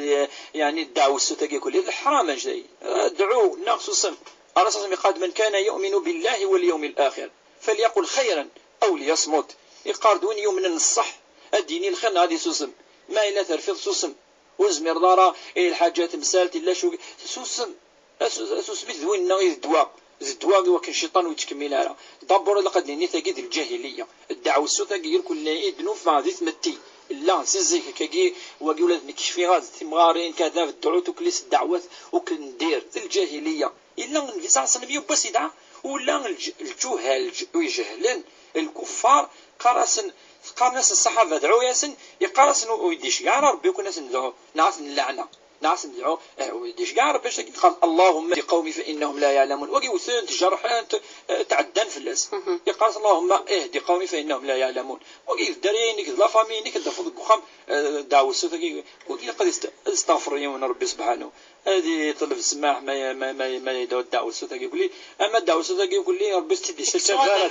yeɛni ddeɛwessu-tagi kulli, d ḥram anect-agi. Eh, dɛu, neɣ susem. Ṛṛasul yeqqar-d, "من كان يؤمن بالله واليوم الآخر فليقل خيرا أو ليصمت." Yeqqar-d win yumnen ṣṣeḥ, ad d-yini lxir neɣ ad isusem. Ma yella terfiḍ, susem. Ur tezmireḍ ara, eh, lḥaǧa temsalt, illa cu, susem. Asus-, asusmi d winna i d ddwa. D ddwa i wakken cciṭan ur yettkemmil ara. Dabur ilaq ad nini tagi d lǧahiliya. Ddeɛwessu tagi irkelli i d-nufa di tmetti. Illa si zik akkagi, wagi ula d nekk cfiɣ-as-d timɣarin, kada, dduɛu tukli s ddeɛwat, ur k-ndir. D lǧahiliya. Illa Nnbi ṣalla Llahu ɛalayhi wa sallam yewwas yedɛa, ula lǧ-, lǧuhal, lǧ-, ijehlen, lkuffar, qqar-asen, qqaren-asen ṣṣaḥaba, dɛu-yasen, yeqqar-asen ur, ur d-iceggeɛ ara Rebbi, ur ken-asen dɛu, neɣ ad ten-nleɛna, neɣ ad ten-dɛu, eh, ur d-iceggeɛ ara Rebbi, acu-agi yeqqar, "اللهم اهد قومي فإنهم لا يعلمون." Wagi wten-t, jerḥen-t, eh, tɛeddan fell-as. Yeqqar-as, "اللهم اهد قومي فإنهم لا يعلمون." Wagi d dderya-inek, d la famille-inek, ad d-tafeḍ deg uxxam, eh, ddeɛwessu-tagi, wagi ilaq ad yest-, ad yesteɣfer yiwen Rebbi subḥanahu. Ad yeṭleb ssmaḥ ma, ma, ma, ma yedɛu ddeɛwessu-tagi kulli. Ama ddeɛwessu-tagi kulli, Rebbi ur s-tt-id-yestajab ara.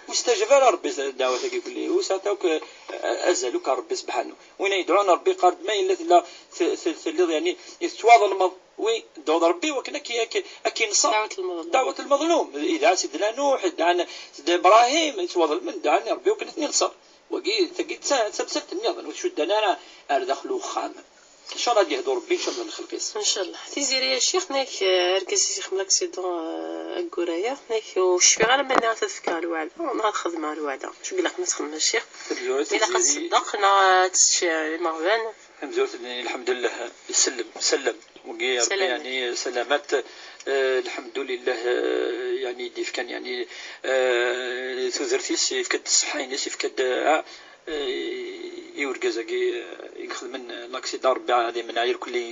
Ur yestajab ara Rebbi ddeɛwat-agi kulli. Ur sɛant akk, eh, azal akk ar Rebbi subḥanahu. Win ay yedɛun Rebbi, yeqqar-d ma yella tella t-, t-, telliḍ, yeɛni, tettwaḍelmeḍ. Wi, ddeɛwat Rebbi wakken ad k-, ad k-, ad k-inṣer. Ddeɛwat lmeḍlum. Ddeɛwat lmeḍlum. Idɛa Sidna Nuḥ, idɛa Sidna Ibrahim, ttwaḍelmen, dɛan Rebbi wakken ad ten-inṣer. Wagi, tagi d ta-, d tamsalt nniḍen, ur tcuddan ara ar daxel uxxam. Ncallah ad yehdu Rebbi, ncallah, d lxelq-is. Ncallah. Tiziri, a Ccix, nek, eh, argaz-is ixdem l'accident, eh, ayyur-aya, nek, ur cfiɣ ara ma ad tefk lweɛda, neɣ ad xedmeɣ lweɛda. Acu i ilaq ad txedmem, a Ccix? Ilaq ad tṣeddeq, neɣ ad tečč, eh, imeɣban? Tamezwarut, lḥemdullah, isellem, sellem. Wagi Rebbi, yeɛni, salamat, eh, lḥemdulillah, eh, yeɛni, i d-yefkan, yeɛni, eh, tudert-is, yefka-d ṣṣeḥḥa-ines, yefka-d, eh, eh, i urgaz-agi, eh, i ixedmen l'accident, Rebbi ad imneɛ irkelli,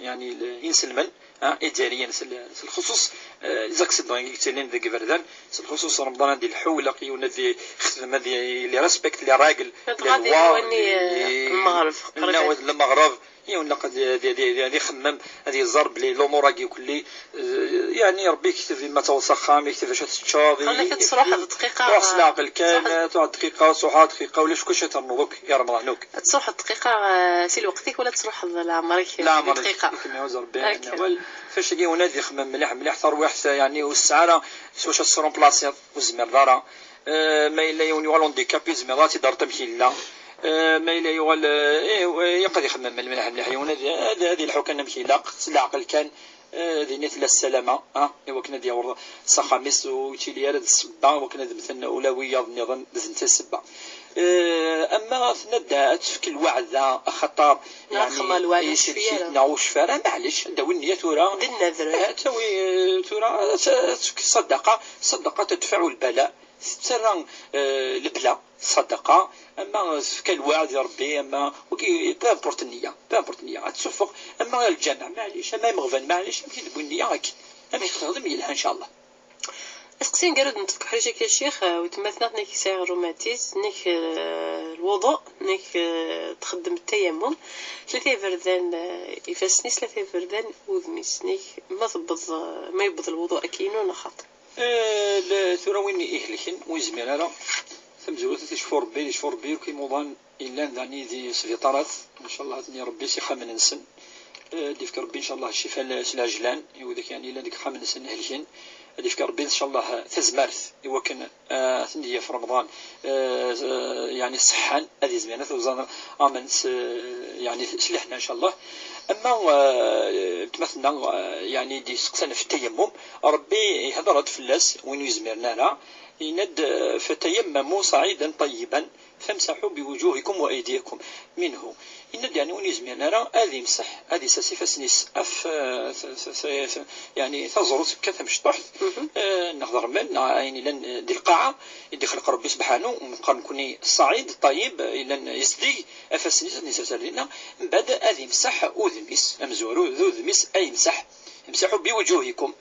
yeɛni, l-, inselmen, ah, izzayriyen s l-, s lxuṣuṣ, eh, les accidents i yettilin deg iberdan, s lxuṣuṣ Remḍan ad ilḥu, ilaq yiwen ad ixdem, ad i-, les respecte les règles, les lois, les, eh, lmeɣreb, qrib ad, lmeɣreb, yiwen ilaq ad, ad, ad, ad ixemmem, ad yeẓẓar belli lumuṛ-agi kulli, eh, yeɛni Rebbi yekteb ma taweḍ s axxam, yekteb acu ad teččeḍ, qqaren-ak ad truḥeḍ dqiqa, truḥ s leɛqel kan, truḥeḍ dqiqa, truḥ dqiqa, ulac kullec ad ternuḍ akk i Remḍan akk. Ad truḥeḍ dqiqa, eh, si lweqt-ik, wala ad truḥeḍ leɛmer-ik, leɛmer-ik, dqiqa. Ad kem-iɛuzz Rebbi. Awal, fac-agi yiwen ad ixemmem mliḥ, mliḥ tarwiḥt, yeɛni ur tesɛi ara s wacu ad tesrumplasiḍ, ur tezmireḍ ara. Eh, ma yella yiwen yuɣal handicapé, tzemreḍ ad t-id-terreḍ amek yella. Eh, ma yella yuɣal, eh, eh, ilaq ad ixemmem mliḥ, mliḥ, yiwen ad, ad, ad ilḥu kan amek ilaq, s leɛqel kan, eh, din i tella ssalama, ah, i wakken ad yaweḍ s axxam-is, ur yettili ara d ssebba, i wakken ad mmten ula wiyaḍ nniḍen, d netta ssebba. Eh, ama tenna-d ad tefk lweɛda, axaṭer, yeɛni, lweɛda ur tecfi ara, neɣ ur tecfi ara, maɛlic, ad d-tawi nniya tura. D nnader. Eh, ad tawi, eh, tura, ad t-, ad tefk ṣṣadaqa, ṣṣadaqa tedfeɛ lbala. Tettarra, eh, lebla, ṣṣadaqa, ama tefka lweɛd i Rebbi, ama, wagi, peu importe nniya, peu importe nniya. Ad tsuffeɣ, ama i lǧameɛ, maɛlic, ama imeɣban, maɛlic, amek i d-wwin nniya akken. Amek i texdem yelha, ncallah. Aseqsi aneggaru d-neṭṭef deg uḥric-agi, a Ccix, eh, weltma-tneɣ, nek sɛiɣ rrumatis, nek, eh, lwuḍu, nek, eh, txeddem ttayamum. Tlata iberdan, eh, ifassen-is, tlata iberdan udem-is, nek ma tewweḍ, eh, ma yewweḍ lwuḍu akken-inu neɣ xaṭi? Eh, la, tura win ihelken, ur yezmir ara. Tamezwarut, ad t-yecfu Rebbi, ad yecfu Rebbi akk imuḍan yellan daɣen di sbiṭarat, ncallah, ad ten-irebbi s ixxamen-nsen. Eh, ad d-yefk Rebbi, ncallah, ccifa l-, s lɛejlan i widak, yeɛni, yellan deg ixxamen-nsen helken. Ad d-yefk Rebbi, ncallah, tazmert i wakken, eh, ad ten-yaf Remḍan, eh, s-, yeɛni, ṣeḥḥan, ad izmiren ad t-uẓan aman s, yeɛni, s lehna, ncallah. Ama, eh, weltma-tneɣ, eh, yeɛni, d-yesteqsan ɣef ttayammum, Rebbi ihder-d fell-as, win ur yezmiren ara, yenna-d, eh, "فتيمموا صعيدا طيبا فامسحوا بوجوهكم وأيديكم منه." Yenna-d, yeɛni, win ur yezmiren ara ad imseḥ, ad isers ifassen-is ɣef, eh, t-, t-, t-, t-, yeɛni, taẓrut kan tamecṭuḥt, eh, neɣ d rrmel, neɣ ayen yellan, eh, di lqaɛa i d-ixleq Rebbi sebḥanu, meqqar nekkni ṣṣaɛid ṭṭayib, eh, yellan yezdeg, ifassen-is ad isers ar dinna, mbeɛd ad imseḥ udem-is, amezwaru d udem-is ay imseḥ. "امسحوا بوجوهكم."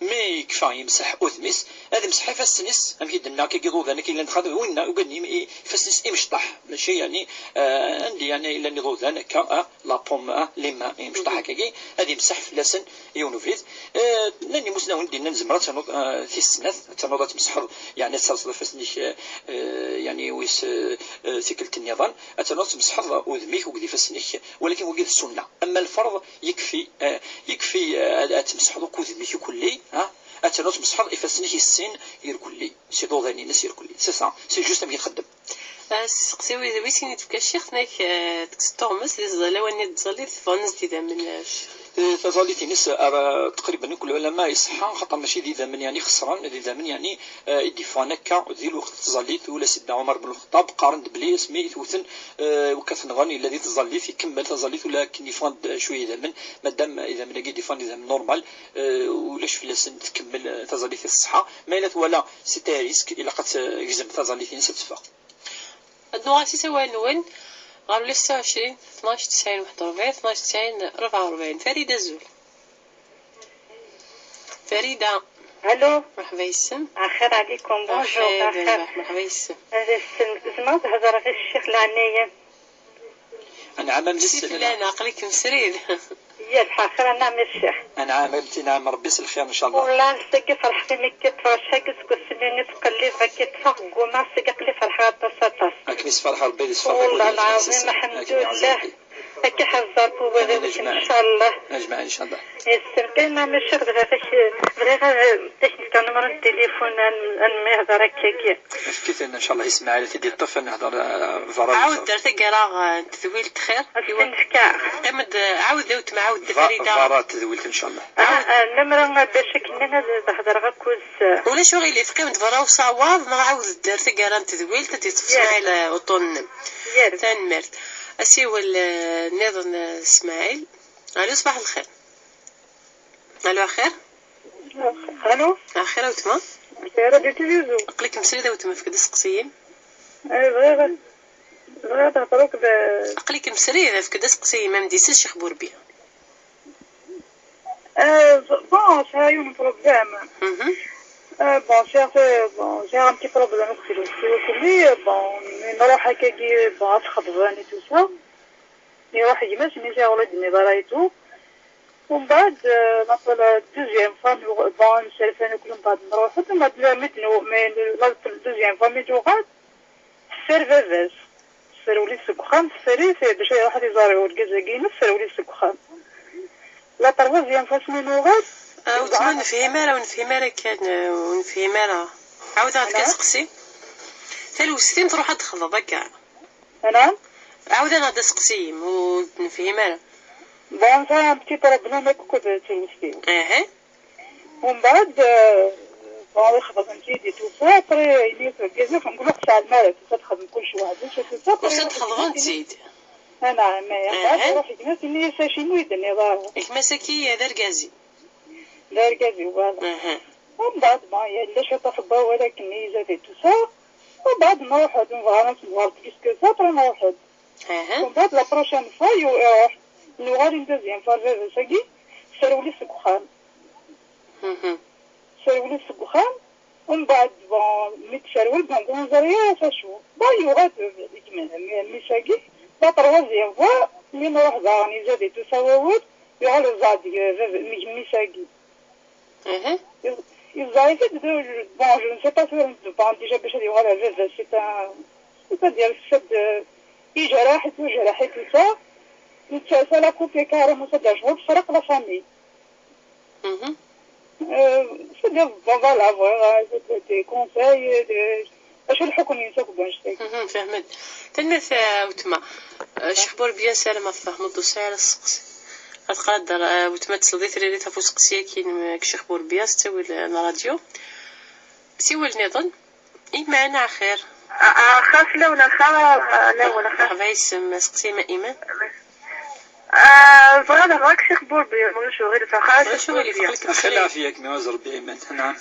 Mi yekfa yemseḥ udem-is, ad imseḥ ifassen-is, amek i d-nenna akka, iḍudan akka yellan dexxan, winna ugaden im-, i-, ifassen-is imecṭaḥ, mačči yeɛni, eh, anda yeɛni llan iḍudan akka, ah, la paume, ah, les mains, imecṭaḥ akkagi, ad imseḥ fell-asen yiwen ubrid. Eh, llan imusnawen d-yennan zemreḍ ad ternuḍ, eh, tis snat, ad ternuḍ ad tmesḥeḍ, yeɛni ad terseḍ ifassen-ik, eh, eh, yeɛni wis, eh, eh, tikkelt nniḍen, ad ternuḍ ad tmesḥeḍ udem-ik akked ifassen-ik, walakin wagi d ssunna. Ama lferḍ, yekfi, eh, yekfi, eh, ad, ad tmesḥeḍ akk udem-ik ukulli, ha? Ad ternuḍ tmesḥeḍ ifassen-ik i sin irkulli, s iḍudan-ines irkulli. C'est ça, c'est juste amek i txeddem. Ah, s-, seqsi wi-, wi sin i d-tefka ccix, tenna-k, eh, tekkes tuɣmest di tẓa-, lawan-nni n tẓallit, ffɣen-as-d idammen, eh, ccix. Eh, taẓallit-ines, eh, ara, taqriben akk lɛulama iṣeḥḥa, xaṭer mačči d idammen, yeɛni, xeṣren, d idammen, yeɛni, eh, i d-iffɣen akka di lweqt n tẓallit, ula Sidna Ɛumer ben Lxeṭṭab, qqaren-d belli asmi i t-wten, eh, wekkat nɣen, yella di tẓallit, ikemmel taẓallit, ula akken yeffɣen-d cwiya idammen, madam idammen-agi d-iffɣen d idammen normal, eh, ulac fell-asen, tkemmel, eh, taẓallit i ṣṣeḥḥa. Ma yella twala c'est un risque, ilaq ad tegzem taẓallit-ines ad teffeɣ. Ad nuɣal s isawal-nwen ɣer ula ستة وعشرين اثناش تسعين واحد وأربعين، اثناش تسعين أربعة وأربعين. Farida, azul. Farida. Allô. Merḥba yis-m. Axir ɛlikum, bonjour, axir, axir. Merḥba yis-m. Ad as-, tzemreḍ ad hedreḍ i ccix leɛnaya-m? Anɛam, a mmi-s. Si fell-aneɣ, aql-ikem srid. Yya lḥaxir, anɛam a ccix. Anɛam, a mmi-s, anɛam, Rebbi s lxir, ncallah. Wallah, ass-agi ferḥeɣ imi k-id-ṭṭfeɣ, acḥal seg wasmi i ttqellibeɣ ad k-id-ṭṭfeɣ, ggumaɣ, ass-agi aql-i ferḥeɣ aṭas, aṭas. Akken i s-ferḥeɣ Rebbi, ad s-ferḥeɣ. Wallah lɛaẓim, alḥemdullah. Ad k-iḥrez Rebbi warraw-ik, ncallah. Ajmaɛin, ncallah. Yes, kan a mmi-s, bɣiɣ ad k-, bɣiɣ ad, ad k-nefk numru n tilifun, ad n-, ad nemyehḍer akkagi. Efk-iten, ncallah, i Smaɛil, ad t-id-iṭṭef, ad nehḍer, eh, berra. Ɛawed-d ar taggara, eh, n tedwilt xir. Ad s-ten-fkeɣ. Qqim-d, eh, ɛawed a wetma, ɛawed-d a Farida. Berra n tedwilt, ncallah. Ah, ah, lemmer bac akken ad, ad hedreɣ akked s- Ulac uɣilif, qqim-d berra usawaḍ, neɣ ɛawed-d ar taggara n tedwilt, ad d-iṭṭef Smaɛil, eh, uṭṭun-nnem. Tanemmirt. Asiwel, eh, nniḍen, eh, Smaɛil. Alo, ṣbaḥ lxir. Alo, axir? Alo? Axir a wetma? Axir a Tizi Uzzu. Aql-ikem srid a wetma, efk-d aseqsi-im. Eh, bɣiɣ, bɣiɣ ad hedreɣ akked, eh, Aql-ikem srid, efk-d aseqsi-im, a m-d-yessel Ccix Burbiya. Eh, bon, sɛiɣ yiwen problème. Mhm. Eh, bon, sɛiɣ, eh, bon, sɛiɣ un petit problème akked tewsi, bon, mi nruḥ akkagi, bon, ad xeḍben et tout ça. Iruḥ gma-s, mi ziɣ ur d-nniḍ ara et tout. Umbeɛd, eh, la, la deuxième fois, mi uɣ-, bon, nserfan akk, umbeɛd nruḥ-d, umbeɛd la, mi d-nu-, mi, la deuxième fois, mi d-uɣal, teffer baba-s. Tesserwel-it seg uxxam, teffer-it, eh, bac ad iruḥ ad iẓer urgaz-agi-ines, tesserwel-it seg uxxam. La troisième fois, mi nuɣal, Ah, ur tma-, ur nefhim ara, ur nefhim ara kan, eh, ur nefhim ara. Ɛawed-aɣ-d kan seqsi. Talwest-im truḥ ad texḍeḍ akka. Anɛam? Ɛawed-aneɣ-d aseqsi-im, ur d-nefhim ara. Bon, ça, un petit problème akked tewsi. Aha. Umbeɛd, euh, bon, xeḍben-tt-id et tout ça, après, ini-as urgaz-ik, nqul ur tesɛi ara, tusa txeddem kullec weḥd-s et tout ça, après. Usan-d xeḍben-tt-id. Anɛam, umbeɛd iruḥ gma-s, ini-as acimi ur yi-d-tenniḍ ara. Gma-s-agi d argaz-im. D argaz-iw, voilà. Aha. Umbeɛd, bon, yella ciṭṭax n wawal akken i izad et tout ça. Umbeɛd nruḥ-d, nebɣa ad nẓer plus que ça, après nruḥ-d. Aha. Umbeɛd la prochaine fois, yu-, iruḥ. Nuɣal une deuxième fois, baba-s-agi, tesserwel-it seg uxxam. Mhm. Tesserwel-it seg uxxam. Umbeɛd, bon, mi tesserwel, bon, ur neẓri ara s acu. Bon, yuɣal-d gma-, mmi-s-agi, la troisième fois, mi nruḥ daɣen, izad et tout ça wawal, yuɣal iẓẓeɛ-d, euh, baba-, mmi-s-agi. Mhm. Iẓẓeɛ-it-id, bon, je ne sais pas, bon, déjà bac ad yuɣal ar baba-s, c'est un, c'est-à-dire, c'est de, yejreḥ-it, yejreḥ-it, tout ça. Netta, ça l'a coupé carrément, c'est-à-dire, je veux que la famille. Mhm. Euh, c'est-à-dire, bon, voilà, voilà, des, des conseils, des, acu lḥukm-ines akk, bon, je sais. Mhm, fehmet. Tanemmirt, eh, wetma. Eh, Ccix Burbiya, ssarameɣ tfehmeḍ, ur sɛiɣ ara sseqsi. Ad qqar-d, eh, wetma tesleḍ i tririt ɣef useqsi-agi n, eh, Ccix Burbiya, s ttawil, eh, n ṛṛadyu. Siwel nniḍen. Iman, axir? A-, axir fell-awen, axir, a-, a-, lawen, axir. Merḥba yis-m, aseqsi ma Iman? Ah, bɣiɣ ad hedreɣ akked Ccix Burbiya, ma ulac uɣilif, axir. Ulac uɣilif, aql-ikem srid. Axir lɛafiya-k, mi azur Rebbi Iman, anɛam.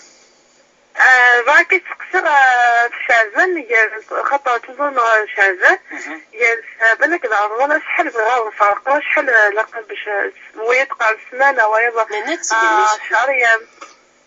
Ah, bɣiɣ ad k-id-seqsiɣ, ah, ɣef Ceɛban, gar, xaṭer teẓram, ah, Ceɛban, mhm, gar Ceɛban akked Remḍan, acḥal bɣiɣ ad wen-ferqeɣ, acḥal, ah, ilaq bac, ah, wayeḍ qbel ssmana, wayeḍ, ah, ccher, ya.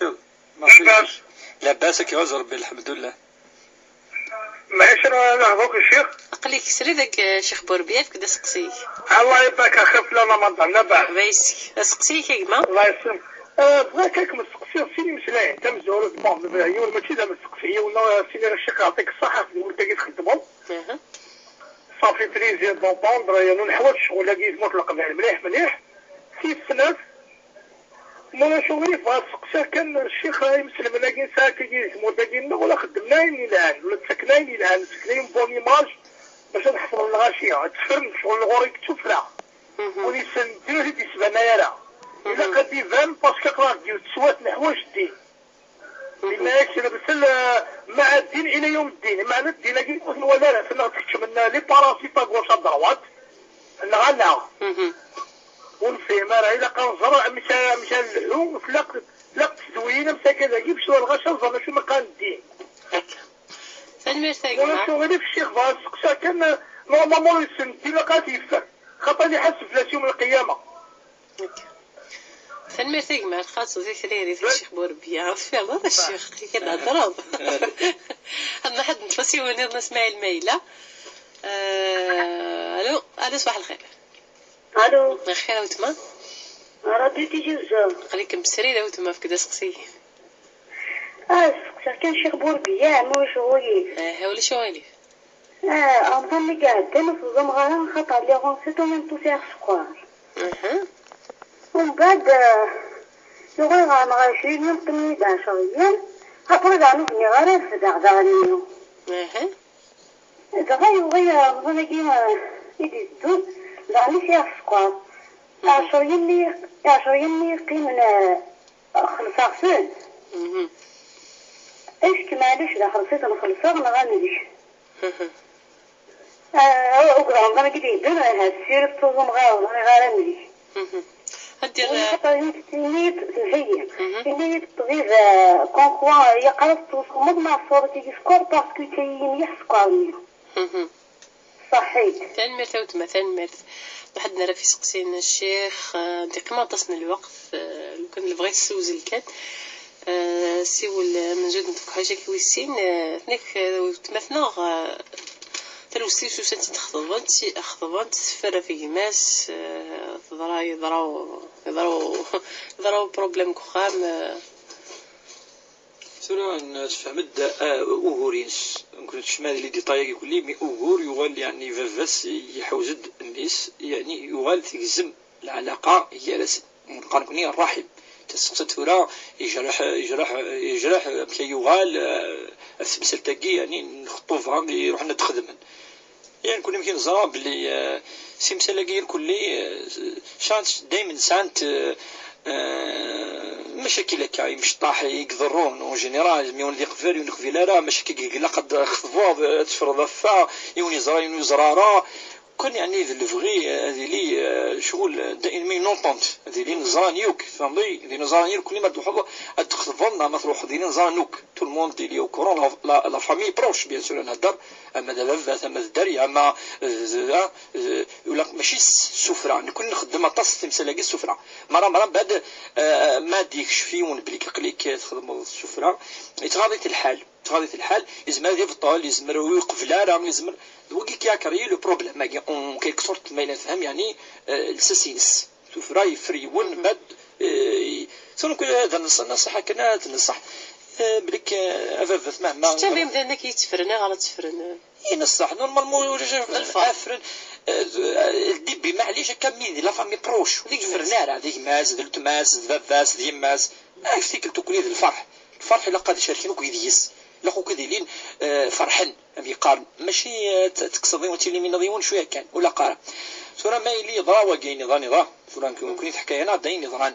tefhiḍ. Labas. Labas, akka ɣer Rebbi, lḥemdullah. Maɛic, ana nehḍuk, ccix. Aql-ik srid, ak, ccix Burbiya, efk-d aseqsi-k. Allah ibarik, axir fell-aneɣ Ramadan, labas. Bayes-ik. Aseqsi-k, a gma? Allah yeslam. Eh, bɣiɣ ad k-mesteqsiɣ sin imeslayen, tamezwarut, bon, yiwen mačči d amesteqsi, yiwen, eh, sin, ccix, yeɛṭik ṣṣeḥḥa, ɣef tmurt-agi txeddmeḍ. Aha. Ça fait plaisir d'entendre, yeɛni neḥwaǧ ccɣel-agi di tmurt n Leqbayel mliḥ, mliḥ. Tis snat, ma ulac aɣilif, bɣiɣ ad seqsiɣ kan, ccix, imselmen-agi nesɛa akkagi di tmurt-agi-nneɣ, ula xeddmen ayen yelhan, ula ttaken ayen yelhan, ttaken une bonne image, bac ad ḥefḍen lɣaci, ad ttefren ccɣel n ɣur-i deg tuffra. Mhm. Ur yessin ddin, ur t-id-yesbanay ara. Mhm. Ilaq ad d-iban, parce que aql-aɣ deg yiwet teswiɛt neḥwaǧ ddin. Mhm. Yenna-yak lebsel, eh, maɛa ddin ila yawm ddin. Meɛna ddin-agi ur t-nwala ara, tenna ɣ-d keččmen, eh, les parasites à gauche à droite, neɣ ala. Mhm. Ur nefhim ara, ilaq ad nẓer amek ara, amek ara nleḥḥu, tlaq, tlaq tedwiyin am takka dagi, bac lɣaci ad ẓren acu ma qqaren ddin. Akka. Tanemmirt a gma. Ulac aɣilif, ccix, bɣiɣ ad seqsiɣ kan, eh, normalement ur yessin ddin, ilaq ad t-yefhem. Xaṭer iḥaseb fell-as yawm lqiyama. Akka. Tanemmirt a gma, xas di tririt a ccix Burbiya, tfiḍ a ccix, akka d-thedreḍ. Ad nruḥ ad neṭṭef asiwel niḍen a Smaɛil ma yella. Eh, alo, alo, ṣbaḥ lxir. Alo. Lxir a wetma. Radio Tizi Uzzu. Aql-ikem srid a wetma, efk-d aseqsi. Ah, steqsiɣ kan ccix Burbiya, ma ulac aɣilif. Aha, ulac aɣilif. Ah, Remḍan mi iɛedda ur teẓẓumeɣ ara, xaṭer lliɣ enceinte, en même temps sɛiɣ sskeṛ. Aha. Umbeɛd, ah, yuɣal ɣer ɛecrin yum, qqim-iyi-d ɛecra yyam, après daɣen ur bniɣ ara refdeɣ daɣen-nni. Aha. Dɣa yuɣal Remḍan-agi, ah, i d-iteddun, daɣen i sɛiɣ sskeṛ. Mhm. Ɛecra yyam-nni, ɛecra yyam-nni yeqqimen, ah, xellṣeɣ-ten. Mhm. Est-ce que maɛlic daxel xellṣeɣ neɣ amek? Mhm. Ah, ukḍeɣ amḍan-agi d-yedden, ah, ssirif ttuẓumeɣ ara, ur ẓriɣ ara amek. Mhm. Ad d-yerr, xaṭer ini-yi-d, semmeḥ-iyi, mhm, ini-yi-d ṭṭbib, ah, comme quoi yeqqar-as ttuẓumeḍ ma teswiḍ-agi sskeṛ parce que yettayi-yi mliḥ sskeṛ-nni. Mhm. Ṣaḥit. Tanemmirt a wetma, tanemmirt. Waḥed n ara f-iseqsin ccix, eh, d-iqqim aṭas n lweqt, eh, lukan lebɣi tessewzel kan. Eh, siwel, eh, amenzu n tebḥirt-agi wis sin, eh, tnek, eh, wetma-tneɣ, eh, talwest-is usan-tt-id xeḍbent, xeḍbent, teffer ɣef gma-s, eh, teḍra, yeḍra, yeḍra, yeḍra problème deg uxxam, eh. Tura, n-, tefhem-d, ah, ugur-ines. Nekk ur kecmeɣ di les détails-agi kulli, mi ugur yuɣal, yeɛni, baba-s yeḥwez-d mmi-s, yeɛni, yuɣal tegzem lɛalaqa gar-asen. Neqqar nekkni rraḥim. Testeqsa-d tura, yejreḥ, yejreḥ, yejreḥ, amek ay yuɣal, ah, ɣef temsalt-agi, yeɛni, n lxeṭṭuba i ruḥen ad xedmen. Yan, kunwi amek i neẓra belli, eh, timsal-agi irkelli, eh, sɛant, daymen sɛant, eh, eh, macakil akka, imecṭaḥ i iḍerrun, en général, mi ur d-iqbel, ur neqbil ara, macakil i ilaq ad txeḍbeḍ, eh, ad teffreḍ ɣef-, yiwen yeẓra, yiwen ur yeẓra ara. Kan, yeɛni, d lebɣi, eh, ad yili, eh, ccɣel, eh, daymen une entente, ad yili neẓran yakk, tfehmeḍ-iyi? Ad yili neẓran yakk, kulli ma d-truḥeḍ ad txeḍbeḍ, neɣ ma truḥeḍ, ad yili neẓran yakk. Tout le monde il est au courant, la, la, la famille proche, bien sûr, ad nhedder, ama d ababat, ama d dderya, ama d, d, ah, d, ula mačči s ssufra. Nekkni nxeddem aṭas timsal-agi s ssufra. Mara, mara, mbeɛd, eh, ma d-yekcef yiwen belli aql-ik txedmeḍ s ssufra, yettɣaḍ-it lḥal. Yettɣaḍ-it lḥal, yezmer ad ibṭel, yezmer ur yeqbel ara, yezmer, d wagi qui a créé le problème-agi, en quelque sorte, ma yella tefhem, yeɛni, eh, lsas-ines. Tuffra yeffer yiwen, mhm, mbeɛd, eh, tura nekk ad nṣ-, nṣeḥ akken ad nṣeḥ. Eh, belli k-, eh, a baba-t mahma. Kečč am imdanen akk yetteffren, ayɣer ad teffren? I nṣeḥ, normalement, ulac afren, eh, d-, eh, le début, maɛlic. Icac akka mi di la famille proche, ur d-yefren ara, d gma-s, d weltma-s, d baba-s, d yemma-s. Af tikkelt ukni d lferḥ. Lferḥ ilaq ad cerken akk deg-s. Ilaq akk ad ilin, eh, ferḥen, am yeqqaren. Mačči, eh, t-, tekkseḍ yiwen, tilimineḍ yiwen cwiya kan, ur ilaq ara. Tura ma yili yeḍra wagi, ayen iḍran iḍra. Tura nekk, nekkni teḥka-yaneɣ-d ayen iḍran.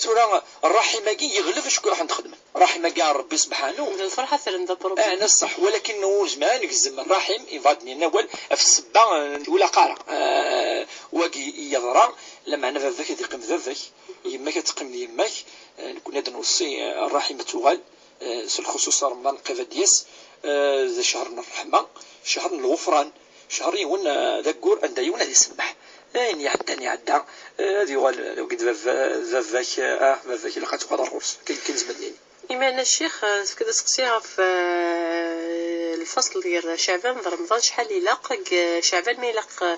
Tura ṛṛaḥim-agi yeɣleb acku ruḥen xedmen. Ṛṛaḥim-agi n Ṛebbi subḥanu. D lferḥ ad tren d apṛublem. Ah, d ṣṣeḥ, walakin ur nezmir ad negzem ṛṛaḥim, iḍ-nni n awal, ɣef ssebba, eh, ur ilaq ara. Eh, wagi yeḍra, lameɛna baba-k ad yeqqim d baba-k, yemma-k ad teqqim d yemma-k, eh, nekkni ad nweṣṣi, eh, ṛṛaḥim ad tuɣal, eh, s lxuṣuṣ Remḍan qrib ad d-yas, eh, d ccher n ṛṛeḥma, ccher n lɣufran, ccher yiwen, eh, d aggur anda yiwen ad isemmeḥ. Ayen iɛeddan iɛedda, eh, ad yuɣal, eh, d baba-, d baba-k, eh, ah, baba-k ilaq ad tuɣal ɣur-s, akken, akken nezmer ad nini. Imir-nni, a Ccix, eh, tefkiḍ aseqsi ɣef, eh, lfeṣl gar Ceɛban d Remḍan, acḥal ilaq deg, eh, Ceɛban, ma ilaq, eh,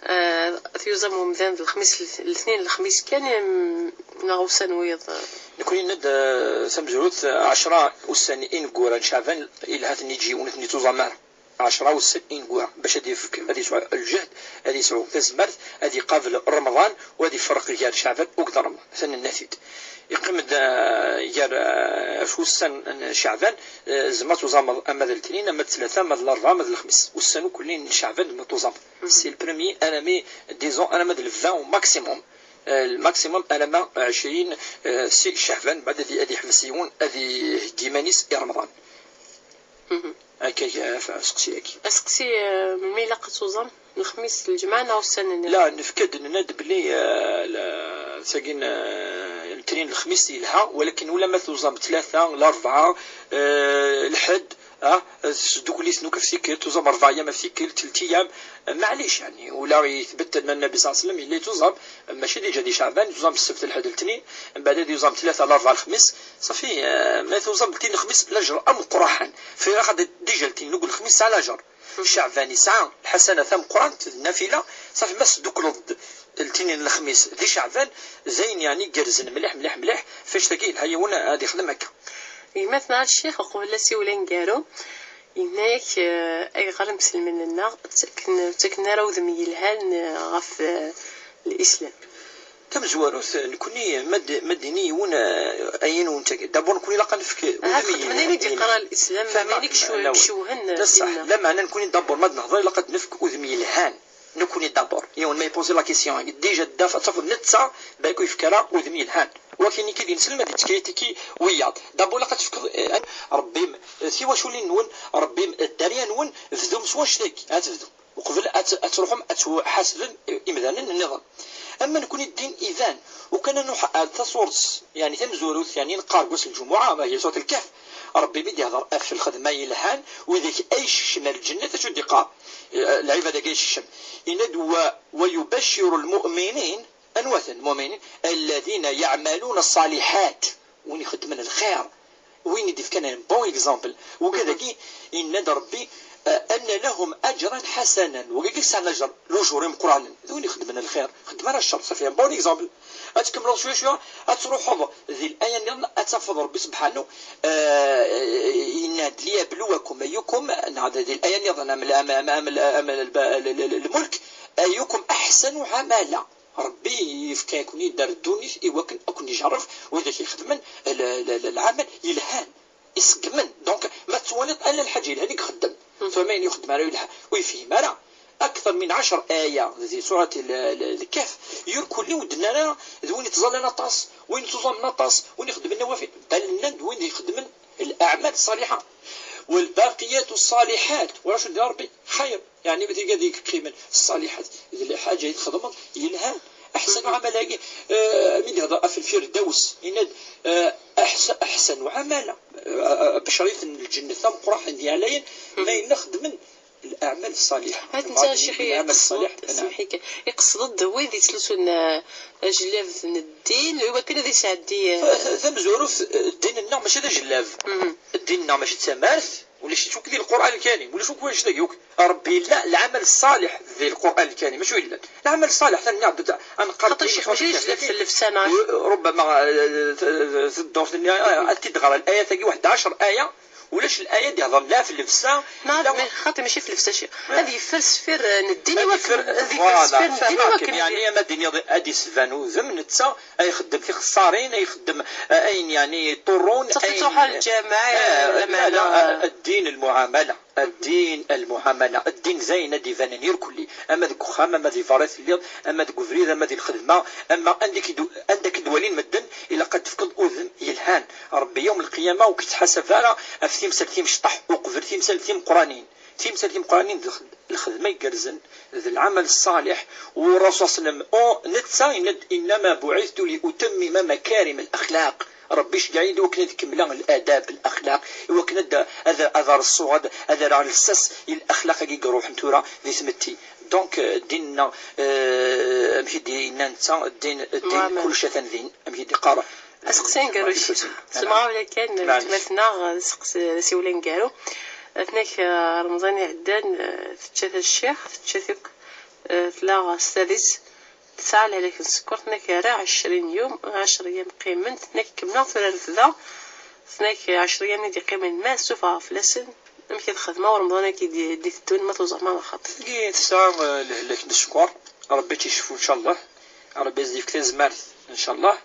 eh, ad t-yuẓam umdan d lexmis, letnin, lexmis kan, em, neɣ ussan wiyeḍ? Nekkni nenna-d, eh, tamezwarut, eh, ɛecra ussan ineggura n Ceɛban, ilha ad ten-yeǧǧ yiwen, ur ten-ittuẓam ara. Ɛecra ussan ineggura, bac ad yefk, ad yesɛu lǧehd, ad yesɛu tazmert, ad iqabel Remḍan, u ad iferreq gar Ceɛban akked Remḍan. Atan nenna-t-id. Yeqqim-d, eh, gar, eh, ussan n Ceɛban, eh, tzemreḍ ad tuẓameḍ ama d letnin, ama d tlata, ama d larebɛa, ama d lexmis. Ussan ukk-nni n Ceɛban tzemreḍ ad tuẓameḍ. Si le premier armi, disons, arma d le vingt au maximum. Eh, le maximum arma ɛecrin, eh, si Ceɛban, mbeɛd ad, ad yeḥbes yiwen, ad iheggi iman-is i Remḍan. Akka, eh, f-, aseqsi-agi. Aseqsi, eh, melmi ilaq ad tuẓam? Lexmis, lǧemɛa neɣ ussan-nni? La, nefka-d, nenna-d belli, eh, la, tagi n, eh, letnin, lexmis yelha, walakin ula ma tuẓam tlata, larebɛa, eh, lḥedd, ah, tesdukkel-iten akk ɣef tikkelt, tuẓam rebɛa ayyam ɣef tikkelt, telt ayyam, eh, maɛlic, yeɛni, ula yethbet anna Nnabi ṣalla Llahu ɛalayhi wa sallam yella yettuẓam, mačči déjà di Ceɛban, tuẓam ssebt, lḥedd, letnin, mbeɛd ad yuẓam tlata, larebɛa, lexmis, ṣafi, eh, ma tuẓam letnin, lexmis, lajer ameqqran. Fi axaṭer déjà letnin akked lexmis tesɛa lajer. Ceɛban yesɛa lḥasana tameqqrant, d nnafila, ṣafi ma tesdukleḍ-d letnin, lexmis di Ceɛban, d ayen yeɛni igerrzen mliḥ, mliḥ, mliḥ, fectagi yelha yiwen ad ixdem akka. Gma-tneɣ a Ccix, uqbel asiwel aneggaru, yenna-yak, eh, ayɣer imselmen-nneɣ ttaken, ur ttaken ara udem yelhan, eh, ɣef, eh, Lislam? Tamezwarut, nekkni ma d-, ma d-ini yiwen, eh, ayen n tagi. D'abord, nekkni ilaq ad nefk udem yelhan. Ayen i d-yeqqar Lislam, ayen i icewhen dinna. Lameɛna nekkni d'abord ma d-nehḍer ilaq ad nefk udem yelhan. Nekkni d'abord. Yiwen ma ipozi la question-agi. Déjà, daf-, ad tafeḍ netta, balak ur yefk ara udem yelhan. Wakin i k-id-yensel ma d-yettkritiki wiyaḍ. D'abord, ilaq ad tefkeḍ, eh, Rebbi-m, eh, tiwaculin-nwen, Rebbi-m, eh, dderya-nwen, bdum s wannect-agi. Ad tebdum. Uqbel ad, ad truḥem ad tḥasbem imdanen nniḍen. Ama nekkni ddin iban, ukan ad nruḥ ar tasurt, yeɛni tamezwarut, yeɛni neqqar deg wass n lǧumuɛa, ma hiya surat Lkehf, Rebbi mi d-ihder ɣef lxedma yelhan, widak ay sekcem ar lǧennet, acu d-iqqar? Eh, lɛibad-agi ay sekcem. Yenna-d, "Wa, wa yubacciru lmu'minin", anwa-ten lmu'minin? "Alladina ya'maluna ṣṣaliḥat", win ixeddmen lxir. Win i d-ifkan un bon exemple. Wigad-agi, yenna-d Rebbi, eh, "anna lahum ajran ḥasanan." Wigad-agi sɛan lajer, lujur imeqqranen. D win ixeddmen lxir. Xeddem ara ccer, ṣafi, un bon exemple. Ad tkemmleḍ cwiya cwiya, ad truḥeḍ di laya nniḍen, ad tafeḍ Rebbi subḥanu, eh, yenna-d, "Liyabluwakum ayyukum", neɣ di laya nniḍen, am l-, am, am, am l-, am l-, l-, l-, l-, lmulk, "ayyukum aḥsanu ɛamala." Rebbi yefka-ken-id ar ddunit i wakken ad ken-ijerreb widak ixeddmen l-, l-, l-, lɛamal yelhan, iṣeggmen. Donc, ma tettwaliḍ ala lḥaǧa yelhan i ixeddem. Tura ma ayen ixeddem ara yelha, ur yefhim ara. Akter min ɛecr aya di surat l-, l-, Lkehf, irkulli ur d-nnan ara d win ittẓallan aṭas, win ittuẓamen aṭas, win ixeddmen nawafi, bal nnan-d win ixeddmen الأعمال الصالحة. والباقيات الصالحات, ur acu d Rebbi, xayr. Yeɛni, ma tirga deg qqimen ṣṣaliḥat, d lḥaǧa i txedmeḍ yelhan. Aḥsan uɛamal-agi, eh, mi d-ihder ɣef lfirdaws, yenna-d, eh, "Aḥsa-, aḥsan uɛamala." Eh, eh, bacrit n lǧennet tameqqrant d yeɛlayen, ma yella xedmen الأعمال الصالحة. Hat netta, a Ccix, العمل الصالح, iqsed-d, نعم. Semḥ-ik, iqsed-d wid yettlusun, eh, ajellab n ddin, i wakken ad isɛeddi, eh, Ta-, ta-, tamezwarut, eh, ddin-nneɣ mačči d ajellab. Ddin-nneɣ mačči d tamart, ulac-itt akk di Lqur'an Lkarim, ulac akk wannect-agi akk. Rebbi yella lɛamal ṣṣaliḥ di Lqur'an Lkarim, acu yellan? Lɛamal ṣṣaliḥ, tanniɣ-d, ad neqqar xaṭer, Ccix, mačči d ajellab, tellefsana. Rubama, eh, t-, t-, teddurt-nni, eh, ad t-id-ɣer, layat-agi waḥed ɛecr aya, Ulac laya d-ihḍren la ɣef llebsa, la xaṭi mačči ɣef llebsa, ci ad yeffer sfir n ddin i wakken ad yeffer sfir n ddin i wakken, yani, ama d-iniḍ ad d-isban udem, netta ay ixeddem tixeṣṣarin, ay ixeddem, eh, ayen, yani, yeṭṭurrun, ayen, eh, ddin lmuɛamala. Ddin lmuɛamala. Ddin d ayen ad d-ibanen irkelli. Ama deg uxxam, ama di berra i telliḍ, ama deg ubrid, ama di lxedma, ama anda k-id-, anda k-id-walin medden, ilaq ad d-tefkeḍ udem yelhan. Ṛebbi yawm lqiyama ur k-ittḥasab ara ɣef timsal timecṭaḥ uqbel timsal timeqqranin. Timsal timeqqranin d lxed-, lxedma igerrzen, d lɛamal ṣṣaleḥ, u Rasul sallam, u netta yenna-d: "Innama buɛithtu li utammima makarim al-axlaq." Ṛebbi iceggeɛ-iyi-d i wakken ad kemmleɣ ladab, laxlaq, i wakken ad, ad, ad reṣṣuɣ, ad, ad rreɣ lsas i laxlaq-agi i iruḥen tura di tmetti. Donc, euh, ddin-nneɣ, euh, amek i d-yenna netta, ddin, ddin, kullec atan din, amek i d-iqqar. Aseqsi aneggaru, ssmeɣ ula kan weltma-tneɣ, aseqsi, asiwel aneggaru. Tenna-k, euh, Remḍan iɛeddan, euh, tečča-t ccix, tečča-t akk, euh, tella s tadist. Tesɛa lehlak n sskeṛ, tenna-k ara ɛecrin yum, ɛecr yam qqimen, tenna-k kemmleɣ tura refdeɣ, tenna-k ɛecr yam i d-iqqimen ma ssufɣeɣ fell-asen, amek ad xedmeɣ u Remḍan-agi d-, d-iteddun ma tuẓam ara xaṭi? Tagi tesɛa, eh, lehlak n sskeṛ, Ṛebbi ad tt-icfu ncallah, Ṛebbi ad s-d-yefk tazmert ncallah.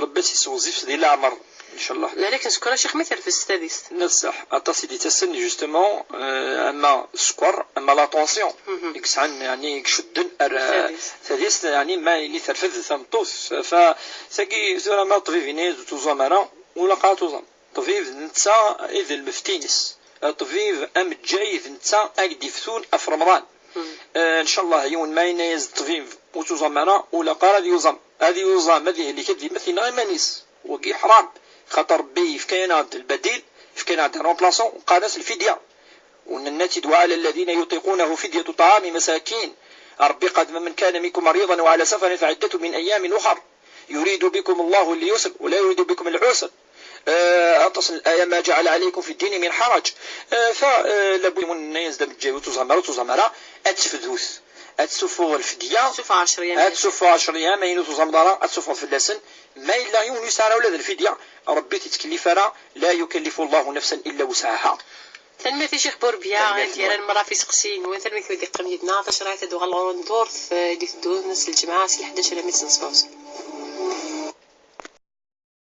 Ṛebbi ad tt-isseɣzif di leɛmer, ncallah. Lehlak n sskeṛ a ccix mi terfed s tadist. Netta ṣṣeḥ, aṭas i d-ittasen, justement, euh, ama sskeṛ, ama la tension. I yesɛan, yani, i icudden ar, euh, tadist, yani, ma yili terfed tameṭṭut. Fa, tagi, tura ma ṭṭbib yenna-yas ur tuẓam ara, ur ilaq ara tuẓam. Ṭṭbib d netta i d lmefti-ines. Ṭṭbib ameǧǧay d netta ad k-d-iftun ɣef Remḍan. Eh, ncallah, yiwen ma yenna-yas ṭṭbib ur tuẓam ara, ur ilaq ara ad yuẓam. Ad yuẓam, ad yehlek, ad yemmet, yenɣa iman-is. Wagi ḥram. Xaṭer Ṛebbi yefka-yaneɣ-d lbadil, yefka-yaneɣ-d un remplaçant, qqaren-as lfidya. U nenna-tt-id: "وعلى الذين يطيقونه فدية طعام مساكين." Ṛebbi qal: "فمن كان منكم مريضا أو على سفر فعدة من أيام أخر." يريد بكم الله اليسر ولا يريد بكم العسر. Eh, aṭas n laya: "ما جعل عليكم في الدين من حرج." Eh, fa, eh, labud yenna-yas-d ameǧǧay ur tuẓam ara, ur tuẓam ara, ad tefdut. Ad tsuffeɣ lfidya. Ad tsuffeɣ ɛecr yam. Ad tsuffeɣ ɛecr yam, ayen ur tuẓameḍ ara, ad tsuffeɣ fell-asen. Ma yella yiwen ur yesɛi ara ula d lfidya, Ṛebbi ur t-ittkellif ara, لا يكلف الله نفسا إلا وسعها. Tanemmirt i Ccix Burbiya, tanemmirt i lǧiran merra ɣef iseqsiyen-nwen, tanemmirt i wid yeqqim yid-neɣ, tacerɛit ad d-tuɣal ɣur-wen durt, eh, i d-iteddun s lǧemɛa si leḥdac alammi d sḍiset.